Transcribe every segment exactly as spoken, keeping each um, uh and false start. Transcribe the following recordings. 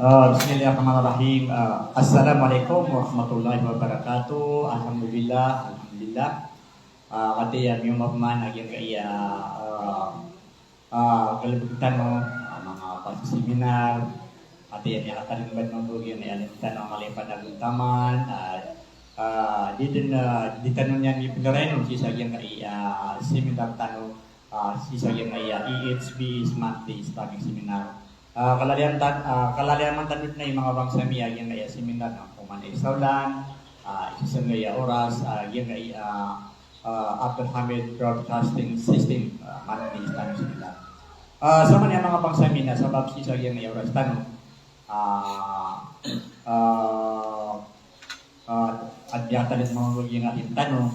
Ah, bismillahirrahmanirrahim. Ah, assalamualaikum warahmatullahi wabarakatuh. Alhamdulillah, alhamdulillah. Ah, katii ami oman a giyangkaya, ah, ah, galbk tano, ah, manga paseminar, katii ami a katalingban mambo giyangkaya alim tano a mala i panagontaman, ah, ah, di dn, ah, di tano niyan ipndarainon sii sa giyangkaya, ah, seminar tano, ah, sii sa giyangkaya E H B Smart Islamic Seminar. Ah, kalalayaman tan-, ah, kalalayaman tano dn i manga bangsa mi a giyangkaya seminar na oman i Saulan, ah, isa sa giyangkaya oras, ah, giyangkaya, ah, ah, Abdul Hamid Broadcasting System, ah, Mani Islamic Seminar. Ah, samanaya manga bangsa mi na sabap sii sa giyangkaya oras tano, ah, ah, ah, a di a tano mambo giyangkaya alim tano.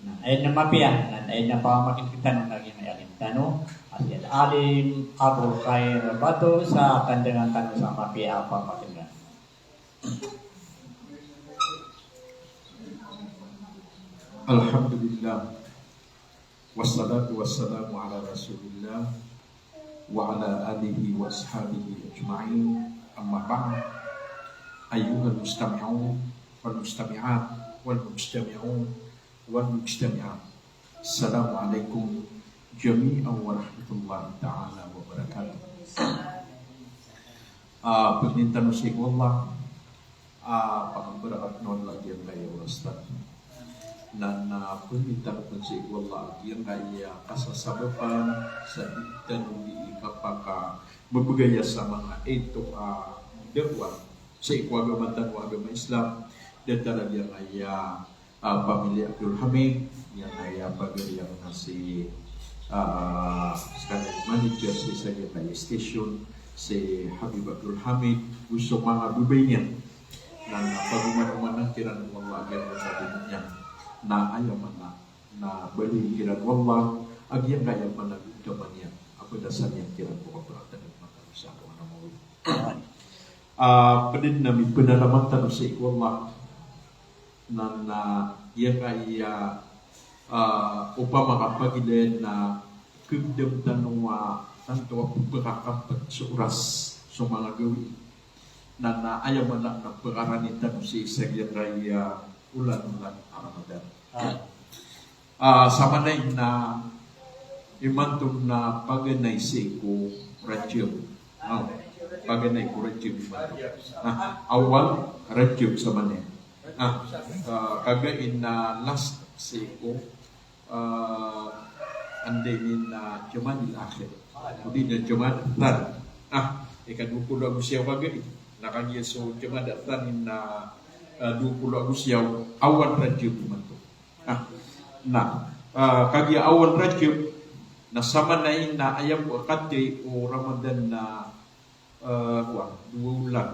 Na aya na mapiya, na aya na pamakin'g tano na giyangkaya alim tano a si Al-Alim Abul Khair Bato sa tandangan tano sa mapiya a pamakin'gan. Alhamdulillah. Wassalatu wassalamu ala Rasulillah wa ala alihi wa ashabihi ajma'in. Amma ba'd. Ayyuhal mustami'un wal mustami'at wal mujtami'un wal mujtami'at. Assalamu alaikum jami'an wa rahmatullahi ta'ala wa barakatuh. Ah, pangnin tano sii ko Allah, ah, pakabarakat o Allah giyangkaya oras tano. Na, na pangnin tano pn sii ko Allah giyangkaya kasasabapan sa di tano dii kapakababagaya sa manga ito a da'wah sii ko agama tano a agama Islam, datar a giyangkaya ah, pamilya Abdul Hamid, giyangkaya pagari iyan na si, ah, sekalian manager sii sa giyangkaya station, si Habib Abdul Hamid, go so manga babay niyan. Na, na pagoman-omanan kiran o Allah a giyangkaya kabinot niyan. Na aya maana na baloy kiran o Allah a giyangkaya panagontaman iyan a pd a samiyan kiran ko kapratatan a matarosa ko na mawid. Ah, pd dn a mipnalamat tano sii ko Allah. Na, na giyangkaya, ah, opama ka pagilayan na kagdam tano a tanto a pphakakapt so oras so manga gawii. Na, na aya maana na pkarani tano sii sa giyangkaya olan-olan a Ramadan. Ah. Ah, samanaya na imanto na paganay sii ko Rajab. Ah, paganay ko Rajab imanto. Ah, awal Rajab samanaya. Ah, ah, kagiya na last sii ko, ah, anday ini na Jumadal Akhir. Odi na Jumadal Thani. Ah, ika dowa polo ago siyaw kagiya. Na kagiya so Jumadal Thani na, ah, dowa polo ago siyaw, awal Rajab imanto. Ah, na, ah, kagiya awal Rajab, na samanaya na aya bo a kathay o Ramadan na, ah, kowan, dowa olan.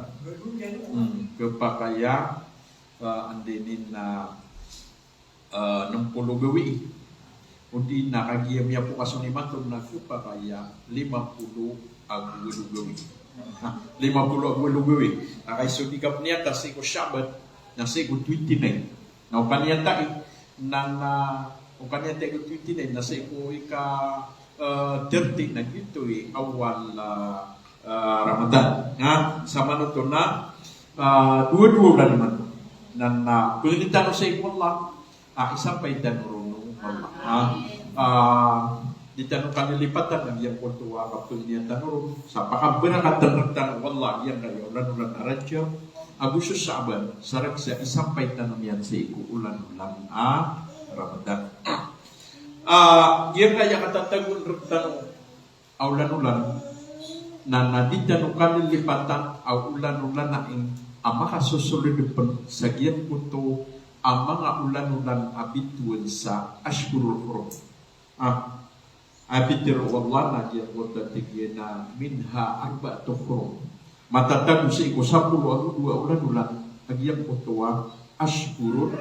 Hmm, khapakay a, ah, anday ini na, ah, nem polo gawii. Odi na kagiya miyapokas on imanto na khapakay a lima polo ago walo gawii. Ah, lima polo ago walo gawii. Na kay so di kapniyata sii ko Sha'ban, na sii ko twenty-nine. Na o kaniyatai, na, na, o kaniyatai ko twenty-nine, na sii ko ika, eh, thirty, na giyoto i awal, eh, eh, Ramadan. Na, samanoto na, eh, dowa-dowa olan imanto. Na, na, pangnin tano sii ko Allah, ah, isampay tano ron o Allah. Ah, ah, di tano kalilipatan a giyangkoto a kapangnin tano ron. Sa pakabarakatan rktano o Allah giyangkaya olan-olan a Rajab ago so Sha'ban, sa ragsa isampay tano niyan sii ko olan-olan a Ramadan. Ah, giyangkaya katatagoan rktano a olan-olan, na, na di tano kalilipatan a olan-olan a ing a makasosolod pn sa giyangkoto a manga olan-olan a bitowan sa ashhurul hurum. Ah, a pitharo o Allah na giyangkoto a tig iyan a minha arba'atun hurum. Matatago sii ko sapolo ago dowa a olan-olan a giyangkoto a ashhurul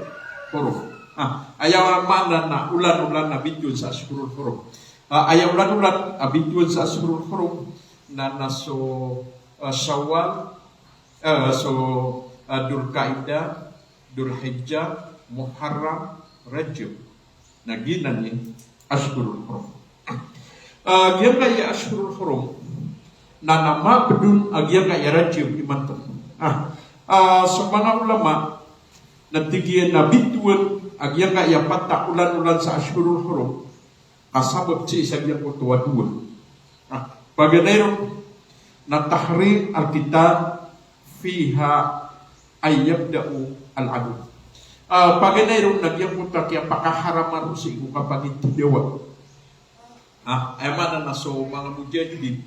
hurum. Ah, aya maana na olan-olan a bitowan sa ashhurul hurum. Ah, aya olan-olan a bitowan sa ashhurul hurum na, na so, ah, Shawwal, ah, so, ah, Dhul Qa'dah, Dhul Hijjah, Muharram, Rajab. Na giyanan i ashhurul hurum. Ah, giyangkaya ashhurul hurum na, na mapd on a giyangkaya Rajab imanto. Ah, ah, so manga ulama na tig iyan na bitowan a giyangkaya pat a olan-olan sa ashhurul hurum ka sabap sii sa giyangkoto a dowa. Ah, paganay ron na tahrim al-qital fiha an yabda'u al-adu. Ah, paganay ron na giyangkoto a kiyapakaharam ron sii ko kapagitidawa. Ah, aya maana na so manga mujahidin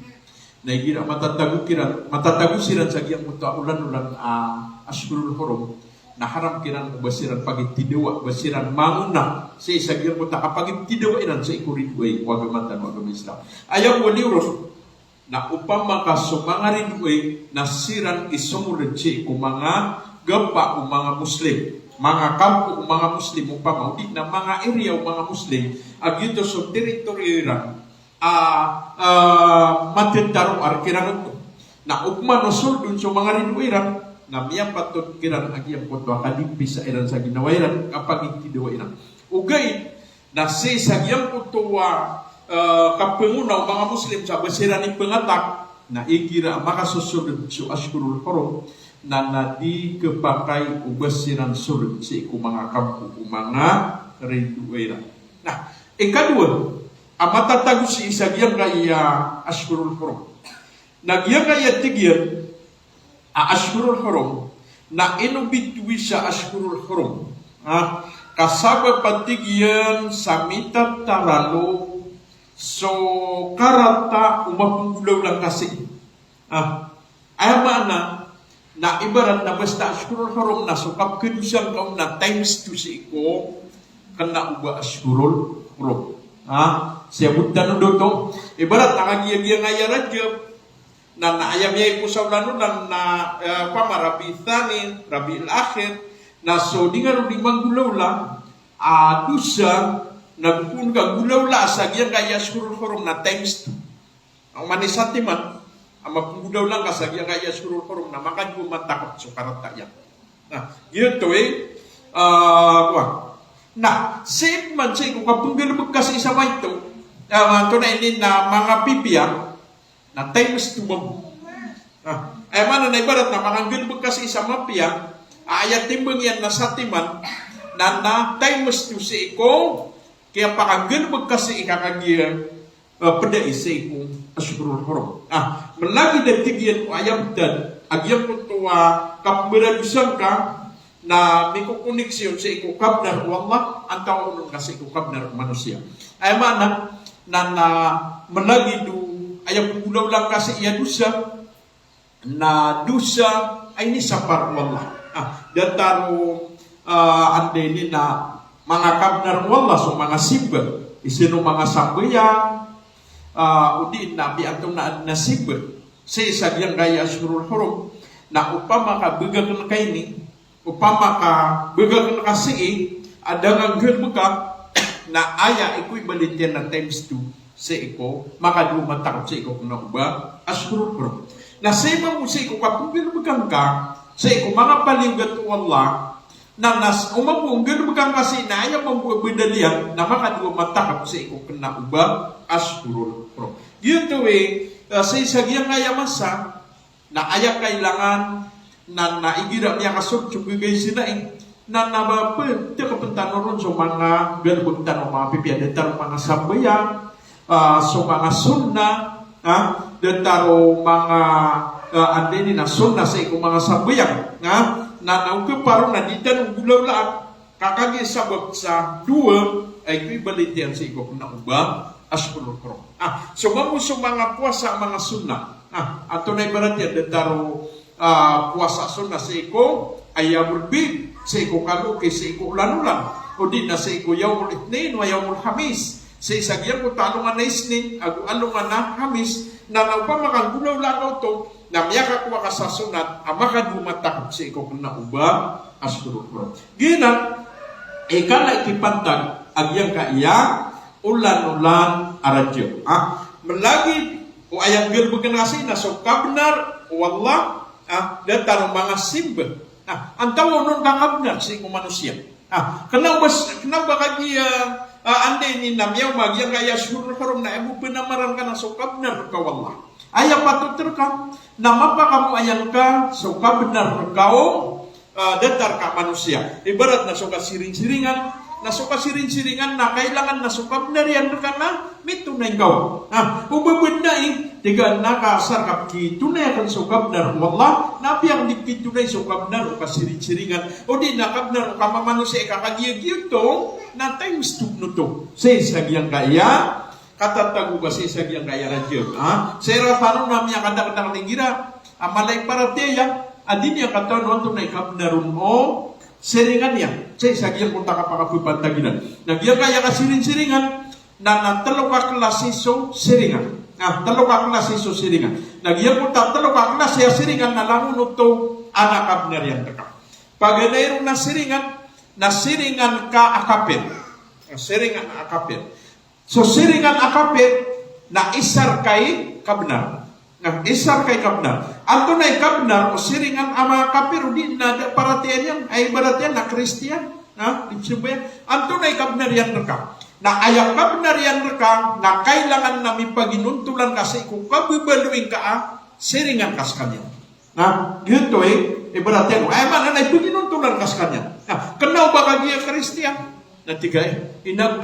na igira matatago kiran, matatago siran sa giyangkoto a olan-olan a ashhurul hurum, na haram kiran o ba siran pagitidawa, ba siran mangona sii sa giyangkoto a kapagitidawa iran sii ko ridoay o agama tano a agama Islam. Aya bo a liyo ron, na opama ka so manga ridoay na siran i somoled sii ko manga gapa o manga Muslim, manga kampo o manga Muslim, opama, odi na manga area o manga Muslim, a giyoto so teritoryo iran a, ah, matataroar kiran oto. Na opama na sold on so manga ridoay iran, na miyapatot kiran a giyangkoto a kadimpisa iran sa ginawa iran, kapagitidawa iran. Ogaid na sii sa giyangkoto a, eh, kapangona o manga Muslim sa ba siran i pangatak, na igira makasosold so ashhurul hurum, na, na di khapakay o ba siran sold sii ko manga kampo o manga ridoay iran. Na ikadowa a matatago sii sa giyangkaya ashhurul hurum, na giyangkaya tig iyan a ashhurul hurum, na ino bitowi sa ashhurul hurum? Ha? Ka sabap a tig iyan sa mitataralo so karata o mapnggolawla ngka sii. Ha? Aya maana na ibarat na basta ashhurul hurum na so kapkhadosa ngka on na times two sii ko kna o ba ashhurul hurum. Ha? Siyabot tano oto. Ibarat na kagiya giyangkaya Rajab, na, na aya miyaipos a olan-olan na, eh, opama Rabi Thani, Rabiul Akhir, na so di ngka ron di manggolawla a dosa, na go pn ka nggolawla sa giyangkaya ashhurul hurum na times two. Oman i satiman a mapnggolawla ngka sa giyangkaya ashhurul hurum na makadowa matakap so karata iyan. Na giyoto i, ah, kowan. Na sii man sii ko kapnggalbk ka sii sa maito, ah, antonaa ini na manga pipiya, na times two mambo. Na aya maana na ibarat na manganggalbk ka sii sa mapiya, a aya timbang iyan na satiman, na, na times two sii ko kiyapakanggalbk ka sii ka kagiya, eh, pd ai sii ko ashhurul hurum. Ah, mlagid a tig iyan o aya btad a giyangkoto a kapmbaradosa ngka na mikokoneksiyon sii ko kabnar o Allah, antawaa onon ka sii ko kabnar o manosiya. Aya maana na, na mlagid o aya pnggolawla ngka sii a dosa, na dosa a inisapar o Allah. Ah, datar o, ah, anda ini na manga kabnar o Allah so manga simba. Isino manga sambayang, ah, odi na apiya antonaa dn a simba. Sii sa giyangkaya ashhurul hurum, na opama ka bgakn ka ini, opama ka bgakn ka sii, a da ngka nggalbka, na aya equivalent iyan na times two sii ko makadowa matakap sii ko kna o ba ashhurul hurum. Na sii mambo sii ko kapnggalbka ngka sii ko manga paliyogat o Allah, na, na s-, o mambo nggalbka ngka sii na aya mambo a badal iyan na makadowa matakap sii ko kna o ba ashhurul hurum. Giyoto i, eh, sii sa giyangkaya masa, na aya kailangan na, na igira miyakasold so gagay sii na, na, na ba pn, tig pn tano ron so manga galbk tano manga pipiya, datar o manga sambayang, ah, so manga sunnah, ah, datar o manga, ah, anda ini na sunnah sii ko manga sambayang, ah, na, na ogaid pa ron na di tano nggolawlaan, ka kagiya sabap sa dowa a equivalent iyan sii ko kna o ba ashhurul hurum. Ah, so mambo so manga powasa a manga sunnah. Ah, antonaa i ibarat iyan, datar o, ah, powasa sunnah sii ko ayyamul bid, sii ko kaloki, sii ko olan-olan. Odi na sii ko yawmul ithnain wa yawmul khamis. Sii sa giyangkoto a alongan a Isnin ago alongan a Khamis, na, na opama ka nggolawla ka oto, na miyakakowa ka sa sunnat a makadowa matakap sii ko kna o ba ashhurul hurum. Giyanan i kala i kipantag a giyangkaya olan-olan a Rajab. Ah, mlagid o aya nggalbkn ka sii na so kabnar o Allah, ah, datar o manga simba. Ah, antawaa onon ka kabnar sii ko manosiya. Ah, kna o ba s-, kna o ba kagiya, Ah, anda ini na miyaoma giyangkaya ashhurul hurum na aya bo pnamaran ka na so kabnar rka o Allah. Aya patot rka na mapakamoayan ka so kabnar rka o, ah, datar ka manosiya. Ibarat na so kasiringsiringan, na so kasiringsiringan na kailangan na so kabnar iyan rka na mitonay ngka on. Ah, o ba bnar i, tig iyan na ka asar ka pkitonay akn so kabnar o Allah, na apiya akn di pkitonay so kabnar o kasiringsiringan, odi na kabnar o kamamanosiya ka kagiya giyoto, na times two noto. Sii sa giyangkaya katatago ka sii sa giyangkaya rajab. Ha? Sii rktano na miyakadakdakl igira a mala i paratiyaya a di niyan katawan o antonaa i kabnar on o siringan iyan. Sii sa giyangkoto a kapakapphantag iran. Na giyangkaya kasiringsiringan na, na tlo ka klasi so siringan. Na tlo ka klasi so siringan. Na giyangkoto a tlo ka klasi a siringan na langon oto a kabnar iyan rka. Paganay ron a siringan, na siringan ka a kapir. Na siringan a kapir. So siringan a kapir na isa rka i kabnar. Na isa rka i kabnar. Antonaa i kabnar o siringan a manga kapir, odi na da paratiyaya niyan, ay, ibarat iyan na Kristiyan, na di pzambayang. Antonaa i kabnar iyan rka? Na aya kabnar iyan rka na kailangan na mipaginontolan ka sii ko kababaloy ngka a siringan ka skaniyan. Na giyoto i ibarat iyan, aya maana na ipaginontolan ka skaniyan. Na kna o ba kagiya Kristiyan? Na tig ka, ina,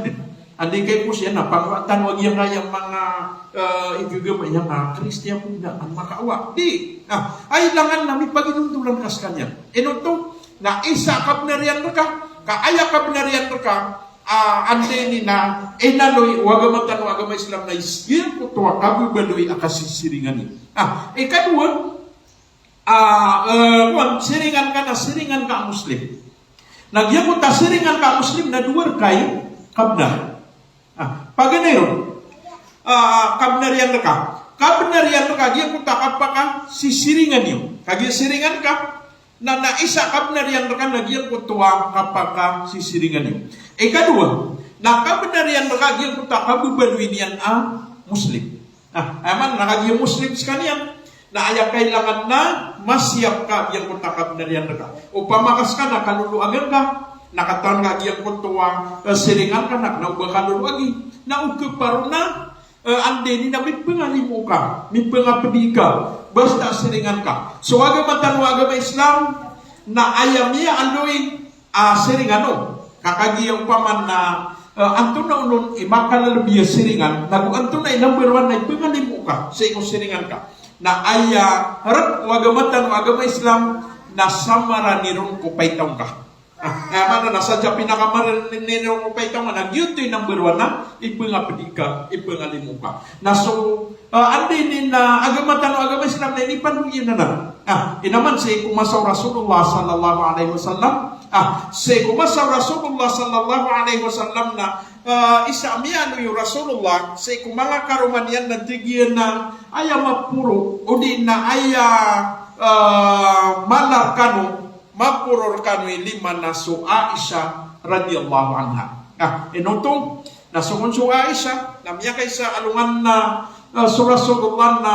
anda i kay ko siya na pangawatan o giyangkaya manga, eh, igagama iyan a Kristiyan bo na an makawa. Di. Na kailangan na mipaginontolan ka skaniyan. Ino oto? Na isa a kabnar iyan rka, ka aya kabnar iyan rka, ah, anda ini na inaloy o agama tano a agama Islam na sii giyangkoto a kababaloy a kasisiringan iyan. Ah, ikadowa, ah, eh, kowan, siringan ka na siringan ka a Muslim. Na giyangkoto a siringan ka a Muslim na dowa rka i kabnar. Ah, paganay ron. Ah, kabnar iyan rka. Kabnar iyan rka giyangkoto a kapakasisiringan iyo. Kagiya siringan ka, na, na isa a kabnar iyan rka na giyangkoto a kapakasisiringan iyo. Ikadowa, na kabnar iyan rka giyangkoto a kababaloy niyan a Muslim. Na aya maana na kagiya Muslim skaniyan, na aya kailangan na masiyap ka giyangkoto a kabnar iyan rka. Opama ka ska na kaloloagan ka, na katawan ka giyangkoto a, eh, siringan ka na kna o ba kaloloagi. Na o kparo na, eh, anda ini na mipangalimo ka, mipangapdi ka, basta siringan ka. So agama tano a agama Islam, na aya miyaaloy a siringan on. Ka kagiya opama na, eh, antonaa onon i makalalabi a siringan, nago antonaa i number one na ipangalimo ka sii ko siringan ka. Na aya rk o agama tano a agama Islam na samarani ron ko paitaw ngka. Ah, aya maana na sadn sa pinakamarani ron ko paitaw ngka na giyoto i number one na ipangapdi ka, ipangalimo ka. Na so Ah, anda ini na agama tano a agama Islam na inipandowa iyan anan. Ah, ino man sii ko masa o Rasulullah sallallahu alaihi wasallam. Ah, sii ko masa o Rasulullah sallallahu alaihi wasallam na, ah, isa a miyaaloy o Rasulullah sii ko manga karoma niyan na tig iyan a aya maporo, odi na aya, ah, mala rkano, maporo rkano i lima na so Aisha radhiyallahu anha. Ah, ino oto? Na so kon so Aisha, na miyakaisa a alongan na, ah, so Rasulullah na,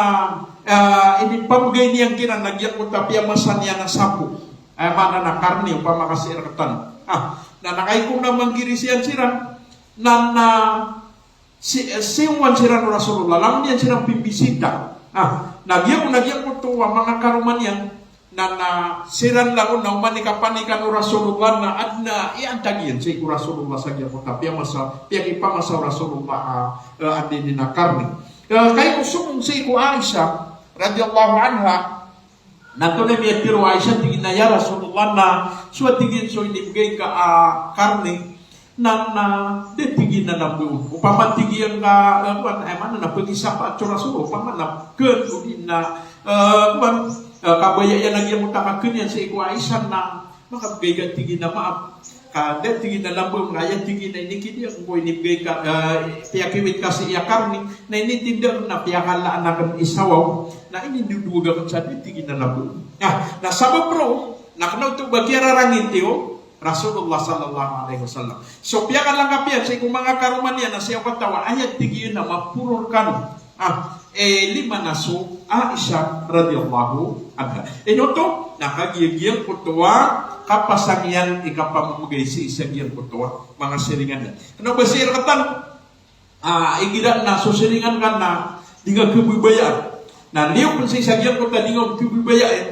ah, inipamgay niyan kiran na giyangkoto a piyamasa niyan a sapo. Aya maana na karni, opama ka sii rktano. Ah, na, na kagiya ko na manggirisiyan siran, na, na si-, eh, siyowan siran o Rasulullah, langon iyan siran pimbisita. Ah, na giyangkoto, na giyangkoto a manga karoma niyan, na, na siran langon na oman i kapanikan o Rasulullah na adn a iantag iyan sii ko Rasulullah sa giyangkoto a piyamasa, piyakipamasa o Rasulullah a, eh, anda ini na karni. Eh, kagiya ko somong sii ko Aisha radhiyallahu anha, na antonaa i miyatharo o Aisha, tig iyan a, "Ya Rasulullah, na so," tig iyan, "so inibgay ka a karni, na, na da," tig iyan, "a lambaon." Opama tig iyan ka, eh, kowan, aya maana na pagisapaat so Rasul, opama na kn, odi na, eh, kowan, eh, kabaya iyan a giyangkoto a kakn iyan sii ko Aisha na makabgay ka, tig iyan a, maap. Ka da, tig iyan a, lambaon, aya, tig iyan a, inikidiyang ko inibgay ka, eh, piyakiwit ka sii a karni, na initindg akn na piyakalaan akn i sawaw, na inidodowag akn sa da, tig iyan a, lambaon. Na, na sabap roo, na kna oto ba kiyararangit iyo Rasulullah sallallahu alaihi wasallam. So piyakalangkap iyan sii ko manga karoma niyan na sii ko kataw a aya, tig iyan a, maporo rkano, ah, eh, lima na so Aisha radhiyallahu anha. Ino oto? Na kagiya giyangkoto a, kapasang iyan i kapamamagay sii sa giyangkoto a manga siringan iyan. Kna o ba sii rktano, ah, igira na so siringan ka na di nga khababayaan, na liyo pn sii sa giyangkoto a di nga on khababayaan,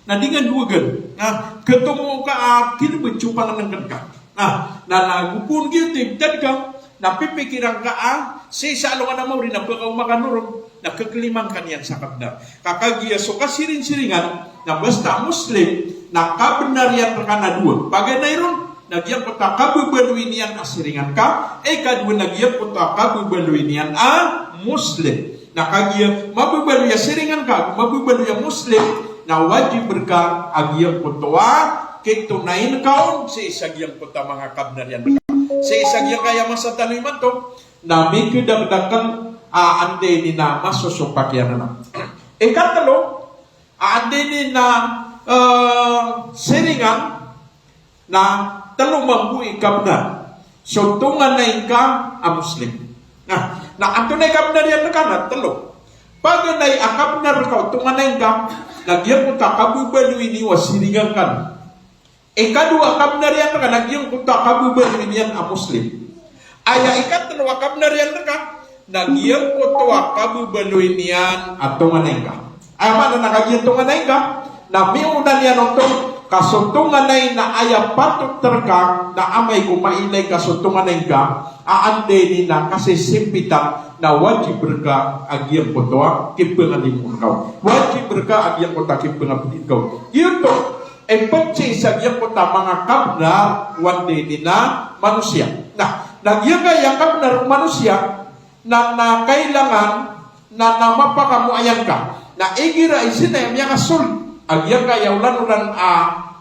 na di nga dowagan. Na khatomo ka a kilbd so pangnngkn ka. Na, na, na go pn giyoto i btad ka, na pipikiran ka a sii sa alongan a maori na pkaoma kano ron, na khaklima ngka niyan sa kabnar. Ka kagiya so kasiringsiringan na basta Muslim, na kabnar iyan rka na dowa. Paganay ron, na giyangkoto a kababaloy niyan a siringan ka, ikadowa na giyangkoto a kababaloy niyan a Muslim. Na kagiya mababaloy a siringan ka, mababaloy a Muslim, na wajib rka a giyangkoto a kitonayn ka on sii sa giyangkoto a manga kabnar iyan rka. Sii sa giyangkaya masa tano imanto, na mikdakdakl a anda ini na masosopak iyan anan. Ikatlo, a anda ini na, eh, siringan na tlo mambo i kabnar so tonganay ngka a Muslim. Na, na antonaa i kabnar iyan rka na tlo. Paganay a kabnar rka o tonganay ngka, na giyangkoto a kababaloy niyo a siringan ka. Ikadowa a kabnar iyan rka na giyangkoto a kababaloy niyan a Muslim. Aya ikatlo a kabnar iyan rka na giyangkoto a kababaloy niyan a tonganay ngka. Aya maana na kagiya tonganay ngka, na miyaona niyan oto ka so tonganay na aya patot rka na amay ko mailay ka so tonganay ngka a anda ini na kasisimpitan, na wajib rka a giyangkoto a kipangalimo ngka on. Wajib rka a giyangkoto a kipangapdi ngka on. Giyoto i pd sii sa giyangkoto a manga kabnar o anda ini na manosiya. Na, na giyangkaya kabnar o manosiya na, na kailangan na, na mapakamoayan ka. Na igira i sii na miyakasold a giyangkaya olan-olan a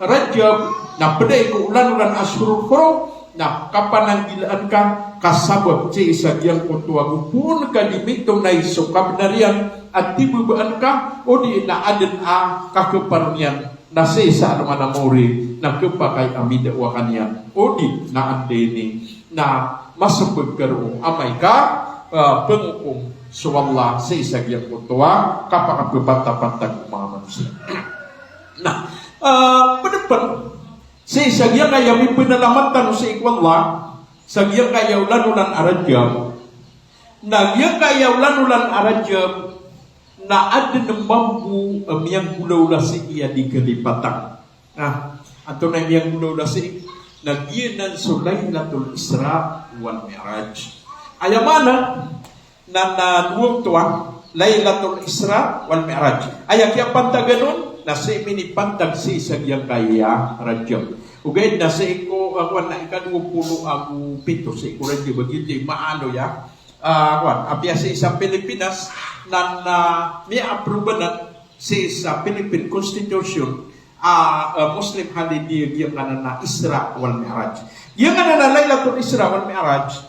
Rajab, na pd ko olan-olan a ashhurul hurum, na kapananggilaan ka, ka sabap sii sa giyangkoto a go pn ka di mitonay so kabnar iyan a tibabaan ka, odi na adn a kakhaparon iyan na sii sa alongan a maori na khapakay a midawa ka niyan, odi na anda ini na masmbag ka roo amay ka, ah, pngokom so Allah sii sa giyangkoto a kapakapphantapantag o manga manosiya. Na, ah, pd pn sii sa giyangkaya mipanalamatan o sii ko Allah sa giyangkaya olan-olan a Rajab. Na giyangkaya olan-olan a Rajab na adn mambo a miyanggolawla sii a di kalipatan. Na antonaa i miyanggolawla sii? Na giyanan so Lailatul Isra wal Mi'raj. Aya maana na, na dowa oto a Lailatul Isra wal Mi'raj. Aya kiyapantagan on na sii minipantag sii sa giyangkaya Rajab. Ogaid na sii ko, ah, kowan na ikadowa polo ago pito sii ko Rajab, a giyoto i maaloy a, ah, kowan, apiya sii sa Pilipinas na, na miya-approve anan sii sa Philippine Constitution, ah, ah, Muslim holiday giyangkanan a Isra wal Mi'raj. Giyangkanan a Lailatul Isra wal Mi'raj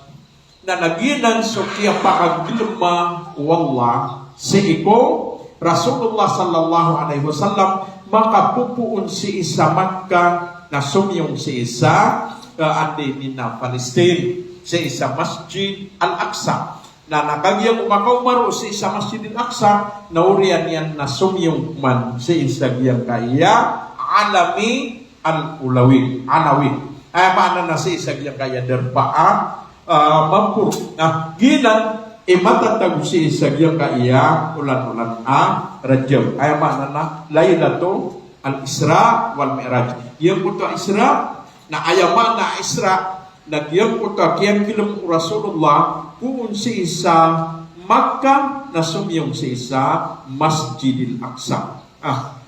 na, na giyanan so kiyapakaglma o Allah sii ko Rasulullah sallallahu alaihi wasallam makapopoon sii sa Makkah na somiyong sii sa, ah, anda ini na Palestine, sii sa Masjid Al-Aqsa. Na, na kagiya ko makaoma roo sii sa Masjid Al-Aqsa, na oriyan iyan na somiyong man sii sa giyangkaya Alami Al-Ulawi, Alawi. Aya maana na sii sa giyangkaya darpa a, ah, mamporo. Na giyanan i matatago sii sa giyangkaya olan-olan a Rajab. Aya maana na Lailatul Isra wal Mi'raj. Giyangkoto a Isra, na aya maana a Isra na giyangkoto a kiyaglm o Rasulullah poon sii sa Makkah na somiyong sii sa Masjidil Aqsa. Ah,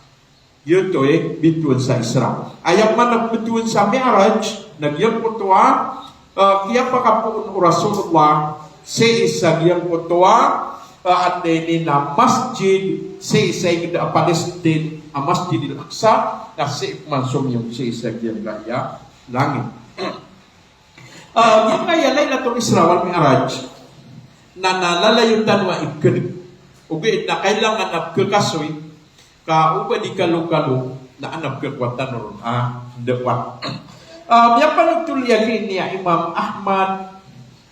giyoto i bitowan sa Isra. Aya maana bitowan sa Mi'raj na giyangkoto a, ah, kiyapakapoon o Rasulullah sii sa giyangkoto a, ah, anda ini na masjid sii sa ingd a Palestine a Masjidil Aqsa, na sii pman somiyong sii sa giyangkaya langit. Ah, giyangkaya Lailatul Isra wal Mi'raj na, na lalayon tano a ipkhn. Ogaid na kailangan a pkhakasoy ka o ba di kalokalo na adn a pkhakowa tano ron a dakwah. Ah, miyapanotol iyan ini a Imam Ahmad,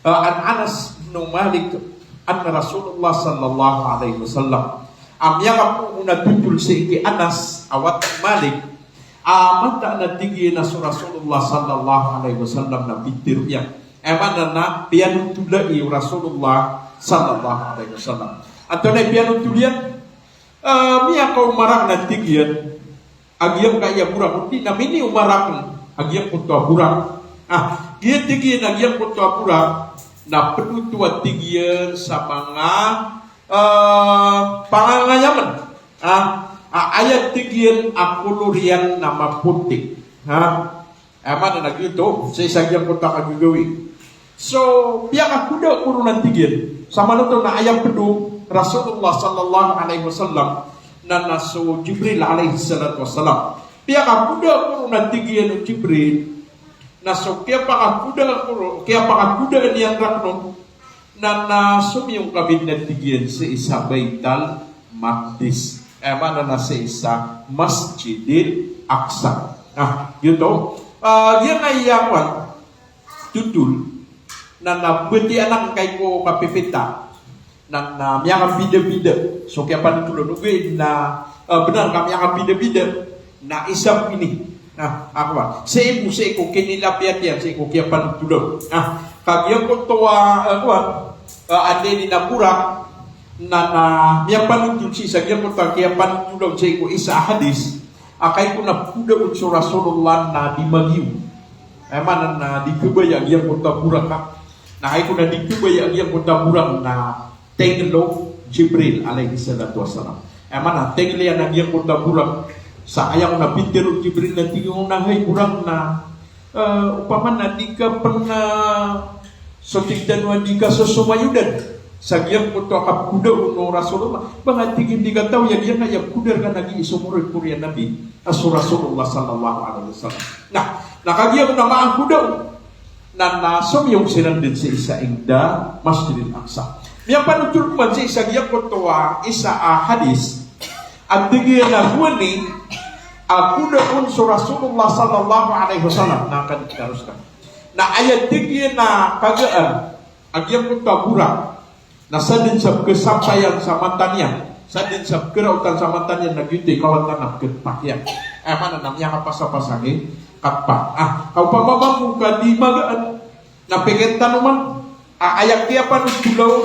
ah, an Anas bin Malik anna Rasulullah sallallahu alaihi wasallam. Ah, miyakapoon a totol sii ki Anas a wata o Malik A mataan a tig iyan a so Rasulullah sallallahu alaihi wasallam na pitharo iyan. Aya maana na piyanothola i o Rasulullah sallallahu alaihi wasallam. Antonaa i piyanothola iyan? Eh, miyakaoma rakn a tig iyan a giyangkaya borak, odi na minioma rakn a giyangkoto a borak. Ah, giya tig iyan a giyangkoto a borak na pd oto a tig iyan sa manga, eh, pangangayamn. Ah, a, aya tig iyan a kolor iyan na mapoti. Ha? Aya maana na giyoto, sii sa giyangkoto a kagagawii. So, piyakakoda ko ron a tig iyan. Samanoto na aya pd o Rasulullah sallallahu alaihi wasallam na, na so Jibril alayhis salatu wassalam. Piyakakoda ko ron a tig iyan o Jibril, na so kiyapakakoda ko ron, kiyapakakoda niyan rakn on, na, na somiyong kami na tig iyan sii sa Baital Maqdis. Aya maana na sii sa Masjidil Aqsa. Ah, giyoto. Ah, giyangkaya kowan, thotol. Na, na batiya anan angkai ko kapipita. Na, na miyakabidabida so kiyapanotholan. Ogaid na, eh, bnar ka miyakabidabida. Na isa bo ini. Na, ako ba? Sii bo sii ko kinilapiyat iyan, sii ko kiyapanotholan. Na, ka giyangkoto a, eh, kowan, eh, anda ini na borak, na, na miyapanotholan sii sa giyangkoto a kiyapanotholan sii ko isa a hadis. A kagiya ko na pkhoda on so Rasulullah na di magiyo. Aya maana na di khabaya a giyangkoto a borak ka. Na kagiya ko na di khabaya a giyangkoto a borak na tengl o Jibril alayhis salatu wassalam. Aya maana, tengl iyan a giyangkoto a borak. Sa aya ko na pitharo o Jibril na tig iyan a hay borak na, eh, opama na di ka pn, eh, so tig tano a di ka sosomayodan sa giyangkoto a kapkhoda on o Rasulullah. Ba nga tig iyan di katawi a giyangkaya pkhoda rka na gii so mori-, moriyan a Nabi a so Rasulullah sallallahu alaihi wasallam. Na, na kagiya ko na makakhoda on, na, na somiyong siran dn sii sa ingd a Masjidil Aqsa. Miyapanotol pman sii sa giyangkoto a isa a hadis a tig iyan a gowani a khoda on so Rasulullah sallallahu alaihi wasallam. Na, kan, teruskan. Na aya tig iyan a kagaan a giyangkoto a borak na sadn sa pkhasapayan sa mata niyan, sadn sa pkharaotan sa mata niyan na giyoto i kawatan a pkhapakay iyan. Aya maana na miyakapasapasa ki kapakay. Ah, ka opama mambo ka di magaan na pkhaitano man, ah, aya kiyapanotola on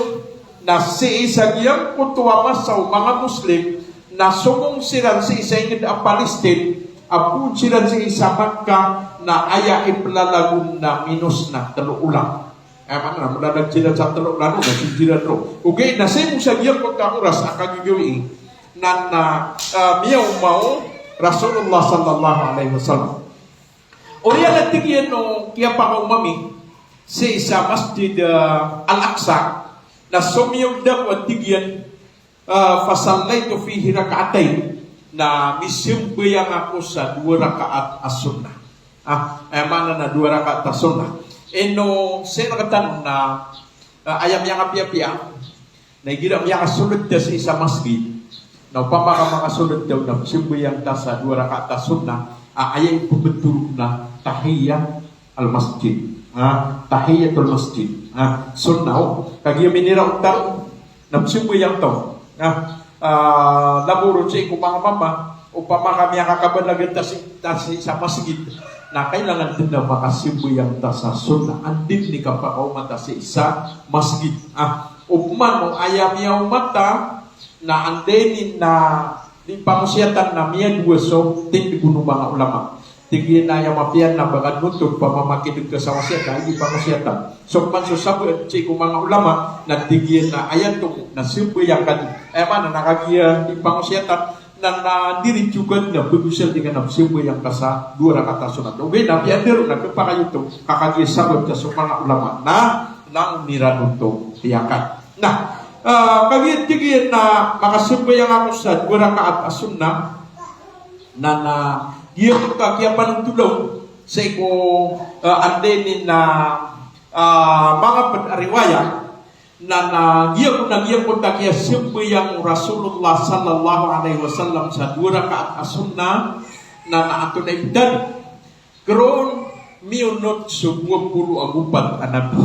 na sii sa giyangkoto a masa o manga Muslim na somong siran sii sa ingd a Palestine, a poon siran sii sa Makkah, na aya iplalagon na minos na tlo olan. Aya maana na mlalag siran sa tlo olan, na sii siran ron. Ogaid na sii bo sa giyangkoto a oras a kagagawii na, na, ah, miyaoma o Rasulullah sallallahu alaihi wasallam. Oriyan a tig iyan o kiyapakaoma ami sii sa Masjid, ah, Al-Aqsa, na somiyong da ko a tig iyan, ah, fasallaitu fihi rak'atayn, na misambayang ako sa dowa rakaat a sunnah. Ah, aya maana na dowa rakaat a sunnah. Ino, sii rktano na, ah, aya miyakapiyapiya na igira miyakasold ta sii sa masgit, na opama ka makasold ta na pzambayang ta sa dowa rakaat a sunnah, a aya ipmbtho ron na tahiyyat al-masjid. Ah, tahiyyatul masjid. Ah, sunnah, o. Kagiya miniraot ta ron na pzambayang ta. Ah, ah, labo ron sii ko manga mama, opama ka miyakakabalag ta sii, ta sii sa masgit, na kailangan dn na makasambayang ta sa sunnah. Anda i kapakaoma ta sii sa masgit. Ah, opama o aya miyaoma ta na anda ini na di pangosiyatan na miyadowa so tindg o manga ulama. Tig iyan a aya mapiya na ba ka oto pamamakidg ka sa wasiyat a di pangosiyatan. So pman so sabaad sii ko manga ulama na tig iyan a aya oto na sambayang ka di. Aya maana na kagiya di pangosiyatan na, na diritso ka di na pagosiyat di ka na sambayang ka sa dowa rakaat a sunnah. Ogaid na piya daro na kapakay oto ka kagiya sabaad ka so manga ulama na langon iran oto tiyakan. Na, ah, kagiya tig iyan na makasambayang ako sa dowa rakaat a sunnah, na, na giyoto a kiyapanotola on sii ko, ah, anda ini na, ah, manga pd a riwayat, na, na giya, na giyoto a kiyasambayang o Rasulullah sallallahu alaihi wasallam sa dowa rakaat a sunnah, na, na antonaa i btad Kron miyonot so dowa polo ago pat a nabi.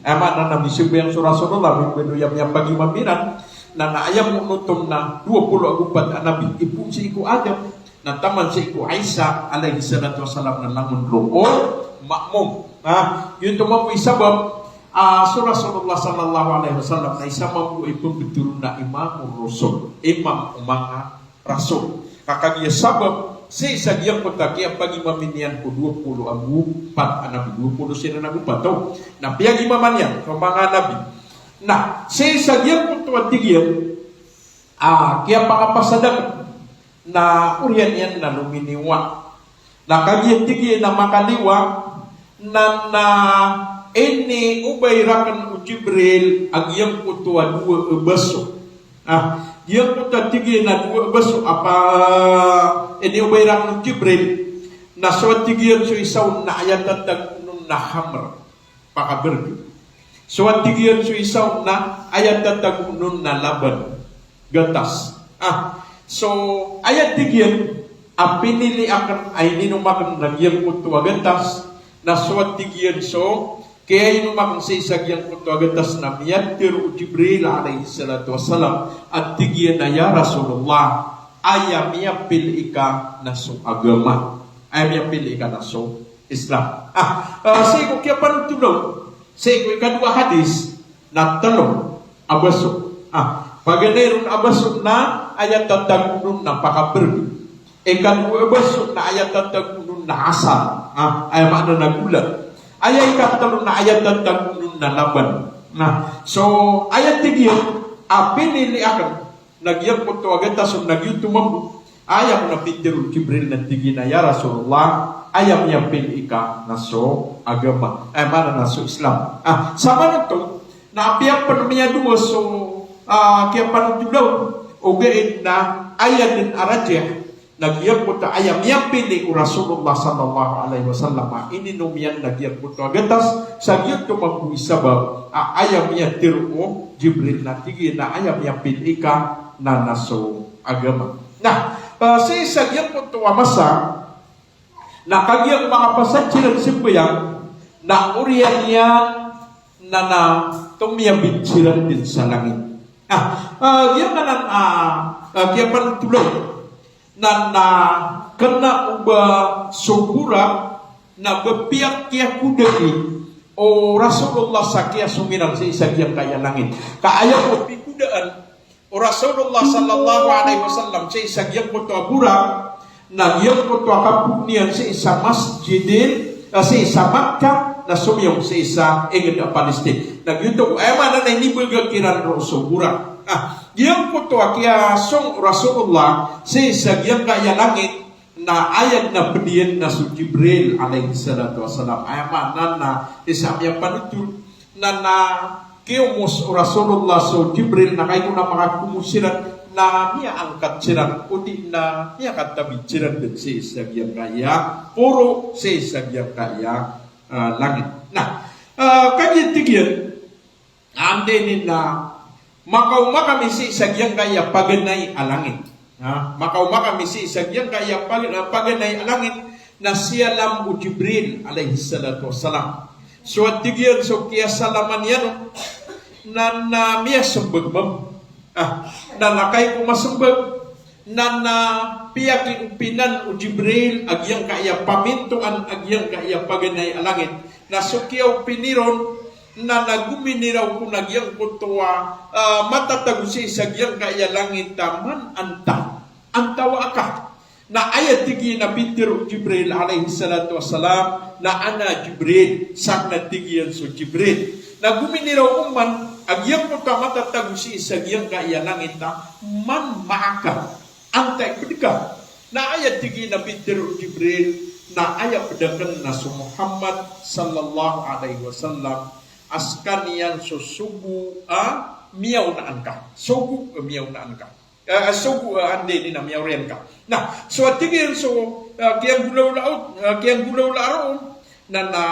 Aya maana na misambayang so Rasulullah, mimbaloy a miyapagimam iran, na, na aya monot on na dowa polo ago pat a nabi. Ipoon sii ko Adam, Na taman sii ko Isa alayhis salatu wassalam na langon roo o ma'mum. Ha? Giyoto mambo i sabap a so Rasulullah sallallahu alayhi wasallam na isa mambo i pmbthoron a imamur rusul, imam o manga rasul. Ka kagiya sabap sii sa giyangkoto a kiyapagimamin iyan ko dowa polo ago pat a nabi, dowa polo siran ago pat, o. Na piyagimaman iyan ko manga nabi. Na sii sa giyangkoto a tig iyan a kiyapakapasad akn na oriyan iyan na lominiwa. Na kagiya tig iyan a makaliwa na, na iniobay rakn o Jibril a giyangkoto a dowa a baso. Ah, giyangkoto a tig iyan a dowa a baso a pa, iniobay rakn o Jibril, na so a tig iyan so isa on na aya tatago on na khamr, pakabrg. So a tig iyan so isa on na aya tatago on na laban, gatas. Ah, so aya tig iyan a pinili akn a ininom akn na giyangkoto a gatas, na so a tig iyan so kiyainom akn sii sa giyangkoto a gatas na miyatharo o Jibril alayhis salatu wassalam a tig iyan a, "Ya Rasulullah, aya miyapili ka na so agama. Aya miyapili ka na so Islam." Ah, ah, sii ko kiyapanothol on, sii ko ikadowa a hadis, na tlo a baso. Ah, paganay ron a baso na aya tatago on na pakabrg. Ikadowa a baso na aya tatago on na asal. Ah, aya maana na gola. Aya ikatlo na aya tatago on na laban. Na so aya tig iyan a pinili akn na giyangkoto a gatas on na giyoto mambo. Aya ko na pitharo o Jibril na tig iyan a, "Ya Rasulullah, aya miyapili ka na so agama." Aya maana na so Islam. Ah, samanoto na apiya pn miyadowa so, ah, kiyapanothol on, ogaid na aya dn a rajih na giyangkoto a aya miyapili o Rasulullah sallallahu alayhi wasallam a ininom iyan na giyangkoto a gatas, sa giyoto mambo i sabap a aya miyatharo o Jibril na tig iyan a aya miyapili ka na, na so agama. Na, ah, sii sa giyangkoto a masa, na kagiya makapasad siran sambayang, na oriyan iyan na, na tomiyabid siran dn sa langit. Ah, ah, giyangkanan, ah, ah, kiyapanothol on na, na kna o ba so Buraq na ba piyakiyakodai o Rasulullah sa kiyasong iran sii sa giyangkaya langit. Ka aya ko pikodaan o Rasulullah sallallahu alayhi wasallam sii sa giyangkoto a Buraq, na giyangkoto a kapoon iyan sii sa Masjidil, ah, sii sa Makkah, na somiyong sii sa ingd a Palestine. Na giyoto, aya maana na inibagak iran roo so Buraq. Ah, giyangkoto a kiyasong o Rasulullah sii sa giyangkaya langit, na aya dn a pd iyan na so Jibril alayhis salatu wassalam. Aya maana na sii sa miyapanothol na, na kiyomos o Rasulullah so Jibril na kagiya ko na makakomos siran na miyaangkat siran, odi na miyakatabid siran dn sii sa giyangkaya poro, sii sa giyangkaya, ah, langit. Na, ah, kagiya tig iyan, anda ini na makaoma kami sii sa giyangkaya paganay a langit. Ha? Makaoma kami sii sa giyangkaya pag-, paganay a langit, na siyalam o Jibril alayhis salatu wassalam. So a tig iyan so kiyasalaman iyan on na, na miyasmbag mambo. Ah, na, na kagiya ko masmbag, na, na piyakiopinan o Jibril a giyangkaya pamintoan a giyangkaya paganay a langit. Na so kiyaopini ron na, na gominiraw ko na giyangkoto a, ah, matatago sii sa giyangkaya langit a, "Man anta?" Antawaa ka? Na aya tig iyan a pitharo o Jibril alayhis salatu wassalam na, "Ana Jibril," sakn a tig iyan so Jibril. Na gominiraw oman a giyangkoto a matatago sii sa giyangkaya langit a, "Man ma'aka?" Antaa i pd ka? Na aya tig iyan a pitharo o Jibril na aya pd akn na so Muhammad sallallahu alayhi wasallam a skaniyan so sogo a miyaonaan ka. Sogo a miyaonaan ka. Eh, sogo a anda ini na miyaoriyan ka. Na, so a tig iyan so, eh, kiyanggolawla, eh, kiyanggolawla roo, na, na,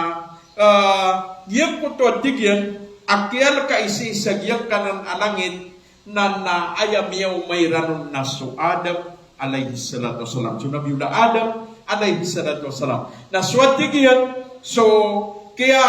eh, giyangkoto a tig iyan a kiyalka i sii sa giyangkanan a langit, na, na aya miyaoma iran on na so Adam alayhis salatu wassalam. So Nabiyullah Adam alayhis salatu wassalam. Na so a tig iyan so kiya,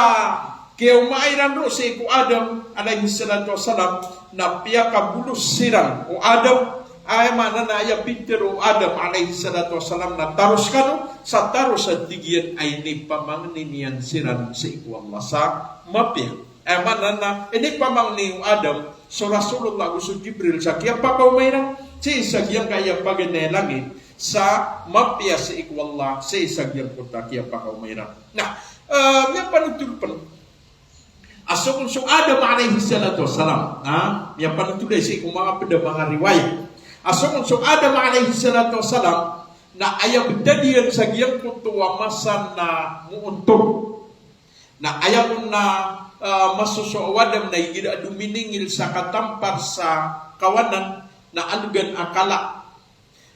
kiyaoma iran roo sii ko Adam alayhis salatu wassalam, na piyakabolos siran o Adam, Aya maana na aya pitharo o Adam alayhis salatu wassalam na taros kano, sa taros a tig iyan a inipamangni niyan siran sii ko Allah sa mapiya. Aya maana na inipamangni o Adam so Rasulullah ago so Jibril sa kiyapakaoma iran sii sa giyangkaya paganay a langit sa mapiya sii ko Allah, sii sa giyangkoto a kiyapakaoma iran. Na, eh, miyapanotol pn a so kon so Adam alayhis salatu wassalam, ha? Miyapanotol sii ko manga pd a manga riwayat a so kon so Adam alayhis salatu wassalam na aya btad iyan sa giyangkoto a masa na moontor. Na aya kon na, ah, masoso o Adam na igira a dominingil sa katampar sa kawanan na alogan a kala.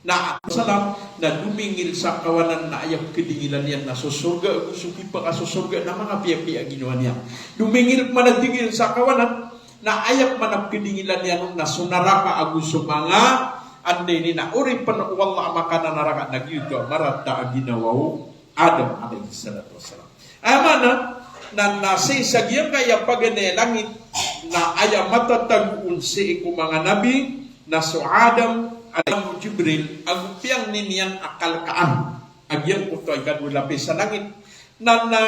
Na salam na domingil sa kawanan na aya pkadingilan iyan na so sorga ago so kipakasosorga na manga piyapiya a ginawa niyan. Domingil pman a tig iyan sa kawanan na aya pman a pkadingilan iyan on na so naraka ago so manga anda ini na oripn o Allah a makananaraka na giyoto a marata a ginawa o Adam alayhis salatu wassalam. Aya maana na, na sii sa giyangkaya paganay a langit na aya matatago on sii ko manga nabi na so Adam, alayhi, Jibril, ago piyangni niyan a kalkaan a giyangkoto a ikadowa lapis a langit. Na, na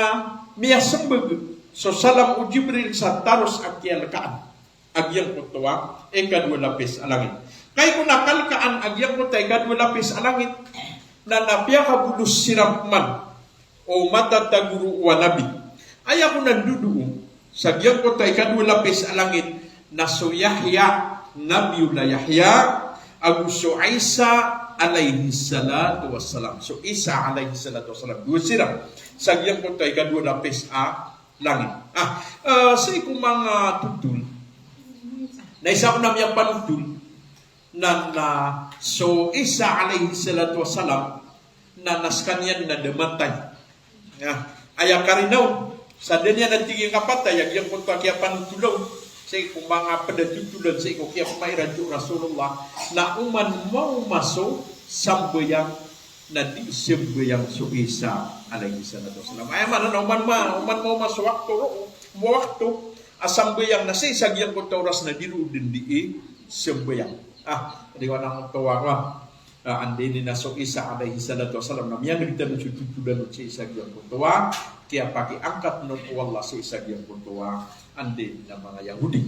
miyasmbag so salam o Jibril sa taros a kiyalkaan a giyangkoto a ikadowa lapis a langit. Ka aya kon a kalkaan a giyangkoto a ikadowa lapis a langit na, na piyakabolos siran pman o matatago roo a nabi. Aya kon a ndodoon sa giyangkoto a ikadowa lapis a langit na so Yahya, Nabiyullah Yahya, ago so Isa alayhis salatu wassalam. So Isa alayhis salatu wassalam. Dowa siran sa giyangkoto a ikadowa lapis a langit. Ah, eh, sii ko manga thotol na isa kon a miyapanotol na, na so Isa alayhis salatu wassalam na, na skaniyan na da matay. Na aya karina on sa da niyan a tig iyan kapatay a giyangkoto a kiyapanotol on sii ko manga pd a thotholan sii ko kiyapmaira o Rasulullah na oman maoma so sambayang na di sambayang so Isa alayhis salatu wassalam. Aya maana na oman ma-, oman maoma so wakto roo, wakto a sambayang na sii sa giyangkoto a oras na di roo dn dii sambayang. Ah, di ko anan oto a, ah, anda ini na so Isa alayhis salatu wassalam na miyan'g tano so thotholan on sii sa giyangkoto a kiyapakiangkat on o Allah sii sa giyangkoto a anda ini na manga Yahudi.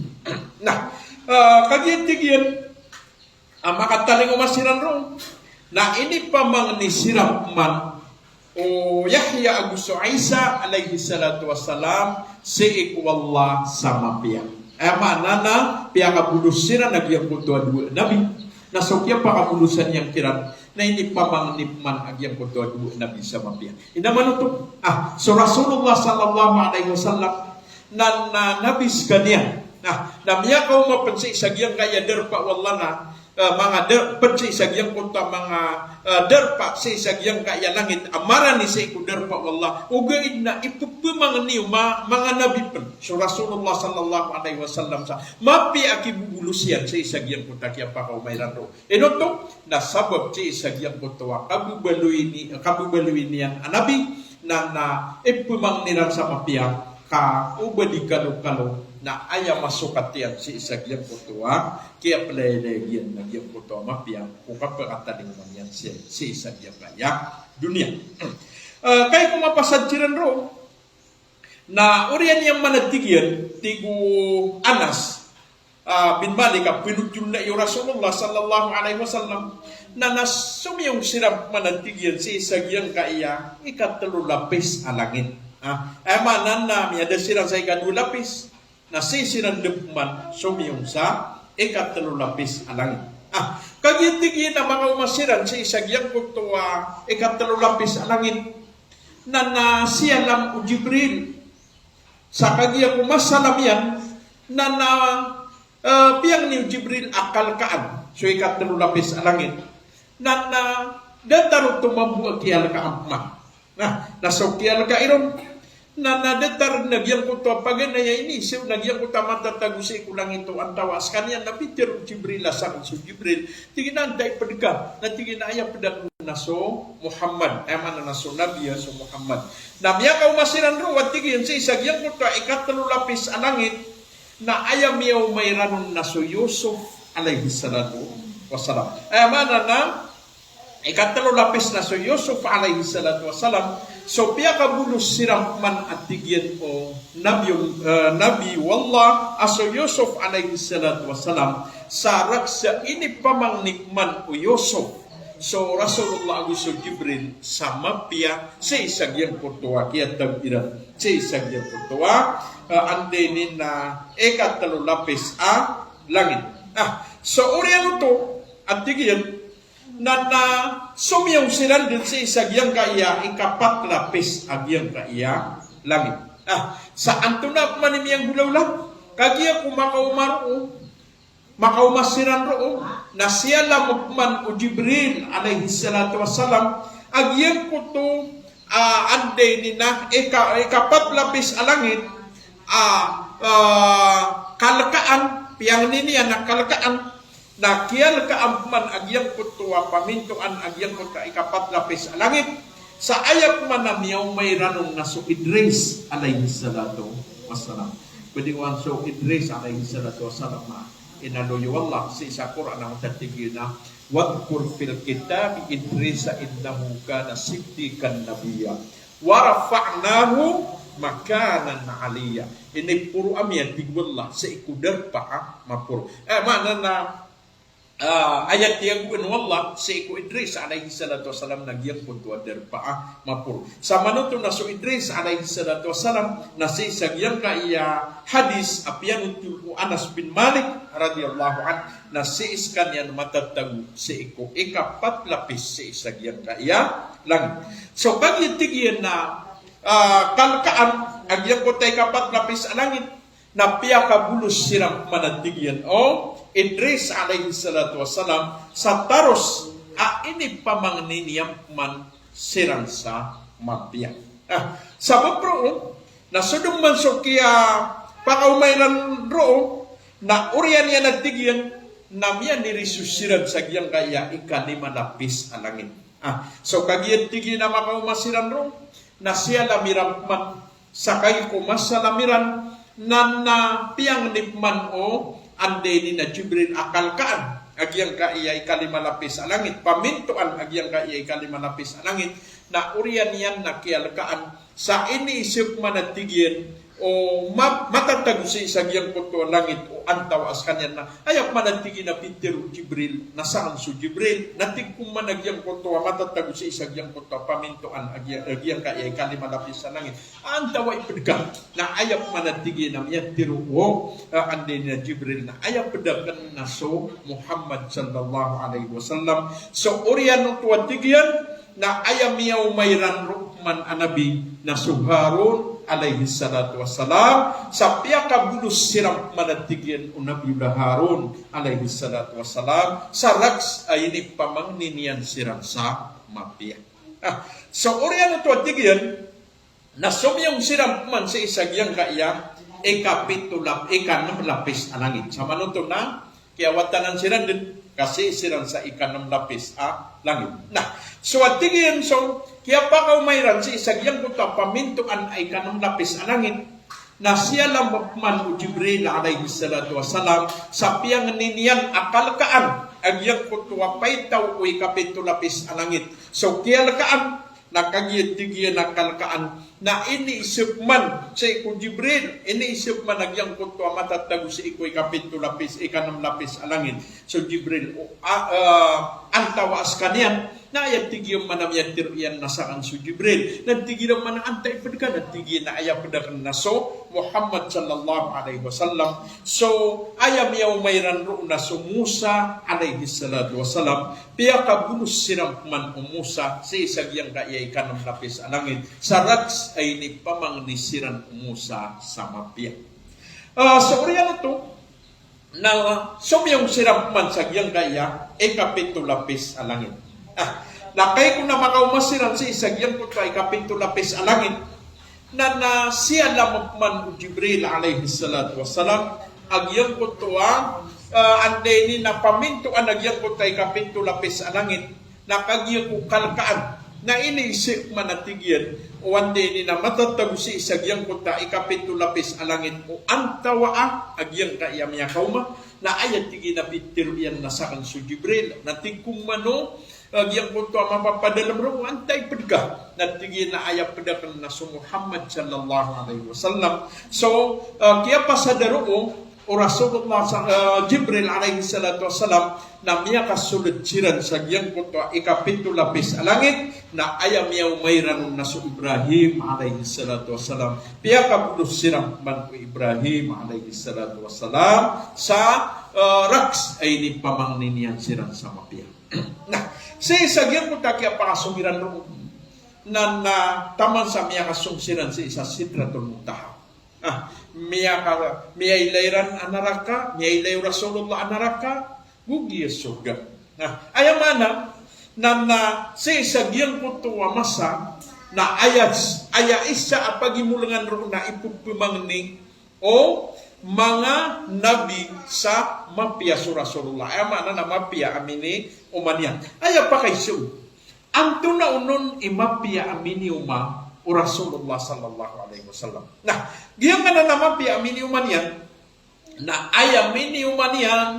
Na, ah, kagiya tig iyan a makatalingoma siran roo na inipamangni siran pman o Yahya ago so Isa alayhis salatu wassalam sii ko Allah sa mapiya. Aya maana na piyakabolos siran a giyangkoto a dowa a nabi. Na so kiyapakabolosan iyan kiran na inipamangni pman a giyangkoto a dowa a nabi sa mapiya. Ino man oto? Ah, so Rasulullah sallallahu alayhi wasallam na, na nabi skaniyan. Na, na miyakaoma pn sii sa giyangkaya darpa o Allah na, eh, manga dar-, pd sii sa giyangkoto a manga, eh, darpa sii sa giyangkaya langit a marani sii ko darpa o Allah. Ogaid na ipphmangni o ma-, manga nabi pn so Rasulullah sallallahu alayhi wasallam sa mapiya a kibobolos iyan sii sa giyangkoto a kiyapakaoma iran roo. Ino oto? Na sabap sii sa giyangkoto a kababaloy ni-, kababaloy niyan a nabi na, na ipphmangni iran sa mapiya ka oba di kalokalo na aya masokat iyan sii sa giyangkoto a kiyaplayalay iyan na giyangkoto a mapiya ko kapakatalingoma niyan sii, sii sa giyangkaya doniya. Eh, kagiya ko mapasad siran roo na oriyan iyan man a tig iyan, tig o Anas, ah, bin Malik a pnotholan iyo Rasulullah sallallahu alayhi wasallam na, na somiyong siran pman a tig iyan sii sa giyangkaya ikatlo lapis a langit. Ah, aya maana na miyada siran sa ikadowa lapis na sii siran dn pman somiyong sa ikatlo lapis a langit. Ah, kagiya tig iyan a makaoma siran sii sa giyangkoto a ikatlo lapis a langit na, na siyalam o Jibril. Sa kagiya ko masalam iyan na, na, eh, piyangni o Jibril a kalkaan so ikatlo lapis a langit. Na, na datar oto mambo a kiyalkaan pman. Na, na so kiyalka iron na, na datar na giyangkoto a paganay a ini, so na giyangkoto a matatago sii ko langit o antawaa skaniyan na pitharo o Jibril a sakn so Jibril. Tig iyan a antaa i pd ka? Na tig iyan a aya pd akn na so Muhammad, aya maana na so Nabi a so Muhammad. Na miyakaoma siran roo a tig iyan sii sa giyangkoto a ikatlo lapis a langit, na aya miyaoma iran on na so Yusuf alayhis salatu wasalam. Aya maana na ikatlo lapis na so Yusuf alayhis salatu wasalam, so piyakabolos siran man a tig iyan o Nabi, eh, Nabi wallah a so Yusuf alayhis salatu wasalam, sa rakhs a inipamangni man o Yusuf so Rasulullah ago so Jibril sa mapiya sii sa giyangkoto a kiyatago iran sii sa giyangkoto a, eh, anda ini na ikatlo lapis a langit. Ah, so oriyan oto a tig iyan na, na somiyong siran dn sii sa giyangkaya ikapat lapis a giyangkaya langit. Ah, sa antonaa pman i miyanggolawla? Kagiya ko makaoma roo, makaoma siran roo, na siyalam pman o Jibril alayhis salatu wasalam a giyangkoto, ah, anda ini na ika, ikapat lapis a langit, ah, ah, kalkaan, piyangni niyan na kalkaan, na kiyalkaan pman a giyangkoto a pamintoan a giyangkoto a ikapat lapis a langit. Sa aya pman a miyaoma iran on na so Idris alayhis salatu wasalam. Pwede ko an so Idris alayhis salatu wasalam a inaloy o Allah sii sa Qur'an a tig iyan a, "Wadhkur fil kitabi Idrisa innahu kana siddiqan nabiyya. Wa rafa'nahu makanan aliyya." Iniporo ami, a tig o Allah, sii ko darpa a maporo. Eh, maana na, ah, aya tiyagoan o Allah sii ko Idris alayhis salatu wasalam na giyangkoto a darpa a maporo. Samanoto na so Idris alayhis salatu wasalam na sii sa giyangkaya hadis a piyanothol o Anas bin Malik radiyallahu anhu, na sii skaniyan matatago sii ko ikapat lapis sii sa giyangkaya langit. So kagiya tig iyan na, ah, kalkaan a giyangkoto a ikapat lapis a langit, na piyakabolos siran pman a tig iyan o Idris alayhis salatu wasalam, sa taros a inipamangni niyan pman siran sa mapiya. Ah, sabap roo na so dn man so kiyapakaoma iran roo, na oriyan iyan a tig iyan na miyaniris siran sa giyangkaya ikalima lapis a langit. Ah, so kagiya tig iyan a makaoma siran roo, na siyalam iran pman, sa kagiya ko masalam iran na, na piyangni pman o anda ini na Jibril a kalkaan a giyangkaya ikalima lapis a langit, pamintoan a giyangkaya ikalima lapis a langit, na oriyan iyan na kiyalkaan sa iniisip man a tig iyan o ma-, matatago sii sa giyangkoto a langit o antawaa skaniyan na, aya pman a tig iyan a pitharo o Jibril, na saan so Jibril, na tig ko man a giyangkoto a matatago sii sa giyangkoto a pamintoan a giya-, a giyangkaya ikalima lapis a langit, antawaa i pd ka? Na aya pman a tig iyan a miyatharo o, ah, anda ini na Jibril na aya pd akn na so Muhammad sallallahu alayhi wasallam. So oriyan oto a tig iyan na aya miyaoma iran roo pman a nabi na so Harun alayhis salatu wasalam, sa piyakabolos siran pman a tig iyan o Nabiyullah Harun alayhis salatu wasalam, sa rakhs a inipamangni niyan siran sa mapiya. Ah, so oriyan oto a tig iyan na somiyong siran pman sii sa giyangkaya ikapito lap-, ikanm lapis a langit. Samanoto na kiyawatanan siran dn ka sii siran sa ikanm lapis a langit. Na so a tig iyan so kiyapakaoma iran sii sa giyangkoto a pamintoan a ikanm lapis a langit, na siyalam pman o Jibril alayhis salatu wasalam sa piyangni niyan a kalkaan a giyangkoto a paitaw o ikapito lapis a langit. So kiyalkaan, na kagiya tig iyan a kalkaan na iniisip man sii ko Jibril, iniisip man a giyangkoto a matatago sii ko ikapito lapis, ikanm lapis a langit. So Jibril, o, a, ah, antawaa skaniyan? Na aya tig iyan man a miyatharo iyan na saan so Jibril. Na tig iran man a antaa i pd ka? Na tig iyan a aya pd akn na so Muhammad sallallahu alayhi wasallam. So aya miyaoma iran roo na so Musa alayhis salatu wasalam. Piyakabolos siran pman o Musa sii sa giyangkaya ikanm lapis a langit, sa rakhs a inipamangni siran o Musa sa mapiya. Ah, so oriyan oto na somiyong siran pman sa giyangkaya ikapito lapis a langit. Ah, na kagiya ko na makaoma siran sii sa giyangkoto a ikapito lapis a langit, na, na siyalam pman o Jibril alayhis salatu wasalam a giyangkoto a, ah, anda ini na pamintoan a giyangkoto a ikapito lapis a langit, na kagiya ko kalkaan, na iniisip man a tig iyan o anda ini na matatago sii sa giyangkoto a ikapito lapis a langit o antawaa a giyangkaya miyakaoma, Na aya tig iyan a pitharo iyan na sakn so Jibril. Na tig ko mano, ah, giyangkoto a mapapadalm roo, antaa i pd ka? Na tig iyan a aya pd akn na so Muhammad sallallahu alaihi wasallam. So, ah, kiyapasad roo o Rasulullah sa-, ah, Jibril alayhis salatu wassalam, na miyakasold siran sa giyangkoto a ikapito lapis a langit, na aya miyaoma iran on na so Ibrahim alayhis salatu wassalam. Piyakabolos siran man ko Ibrahim alayhis salatu wassalam sa, ah, raks a inipamangni niyan siran sa mapiya. Na, sii sa giyangkoto a kiyapakasong iran roo, na, na taman sa miyakasong siran sii sa Sidratul Muntaha. Ah, miyaka-, miyailay iran a naraka, miyailay o Rasulullah a naraka, go giya sorga. Na, aya maana, na, na, sii sa giyangkoto a masa, na aya, aya isa a pagimolangan roo na ipphmangni o manga nabi sa mapiya so Rasulullah. Aya maana na mapiya a minioma niyan. Aya pakaiza on, antonaa onon i mapiya a minioma o Rasulullah sallallahu alaihi wasallam. Na, giyangkanan a mapiya a minioma niyan, na aya minioma niyan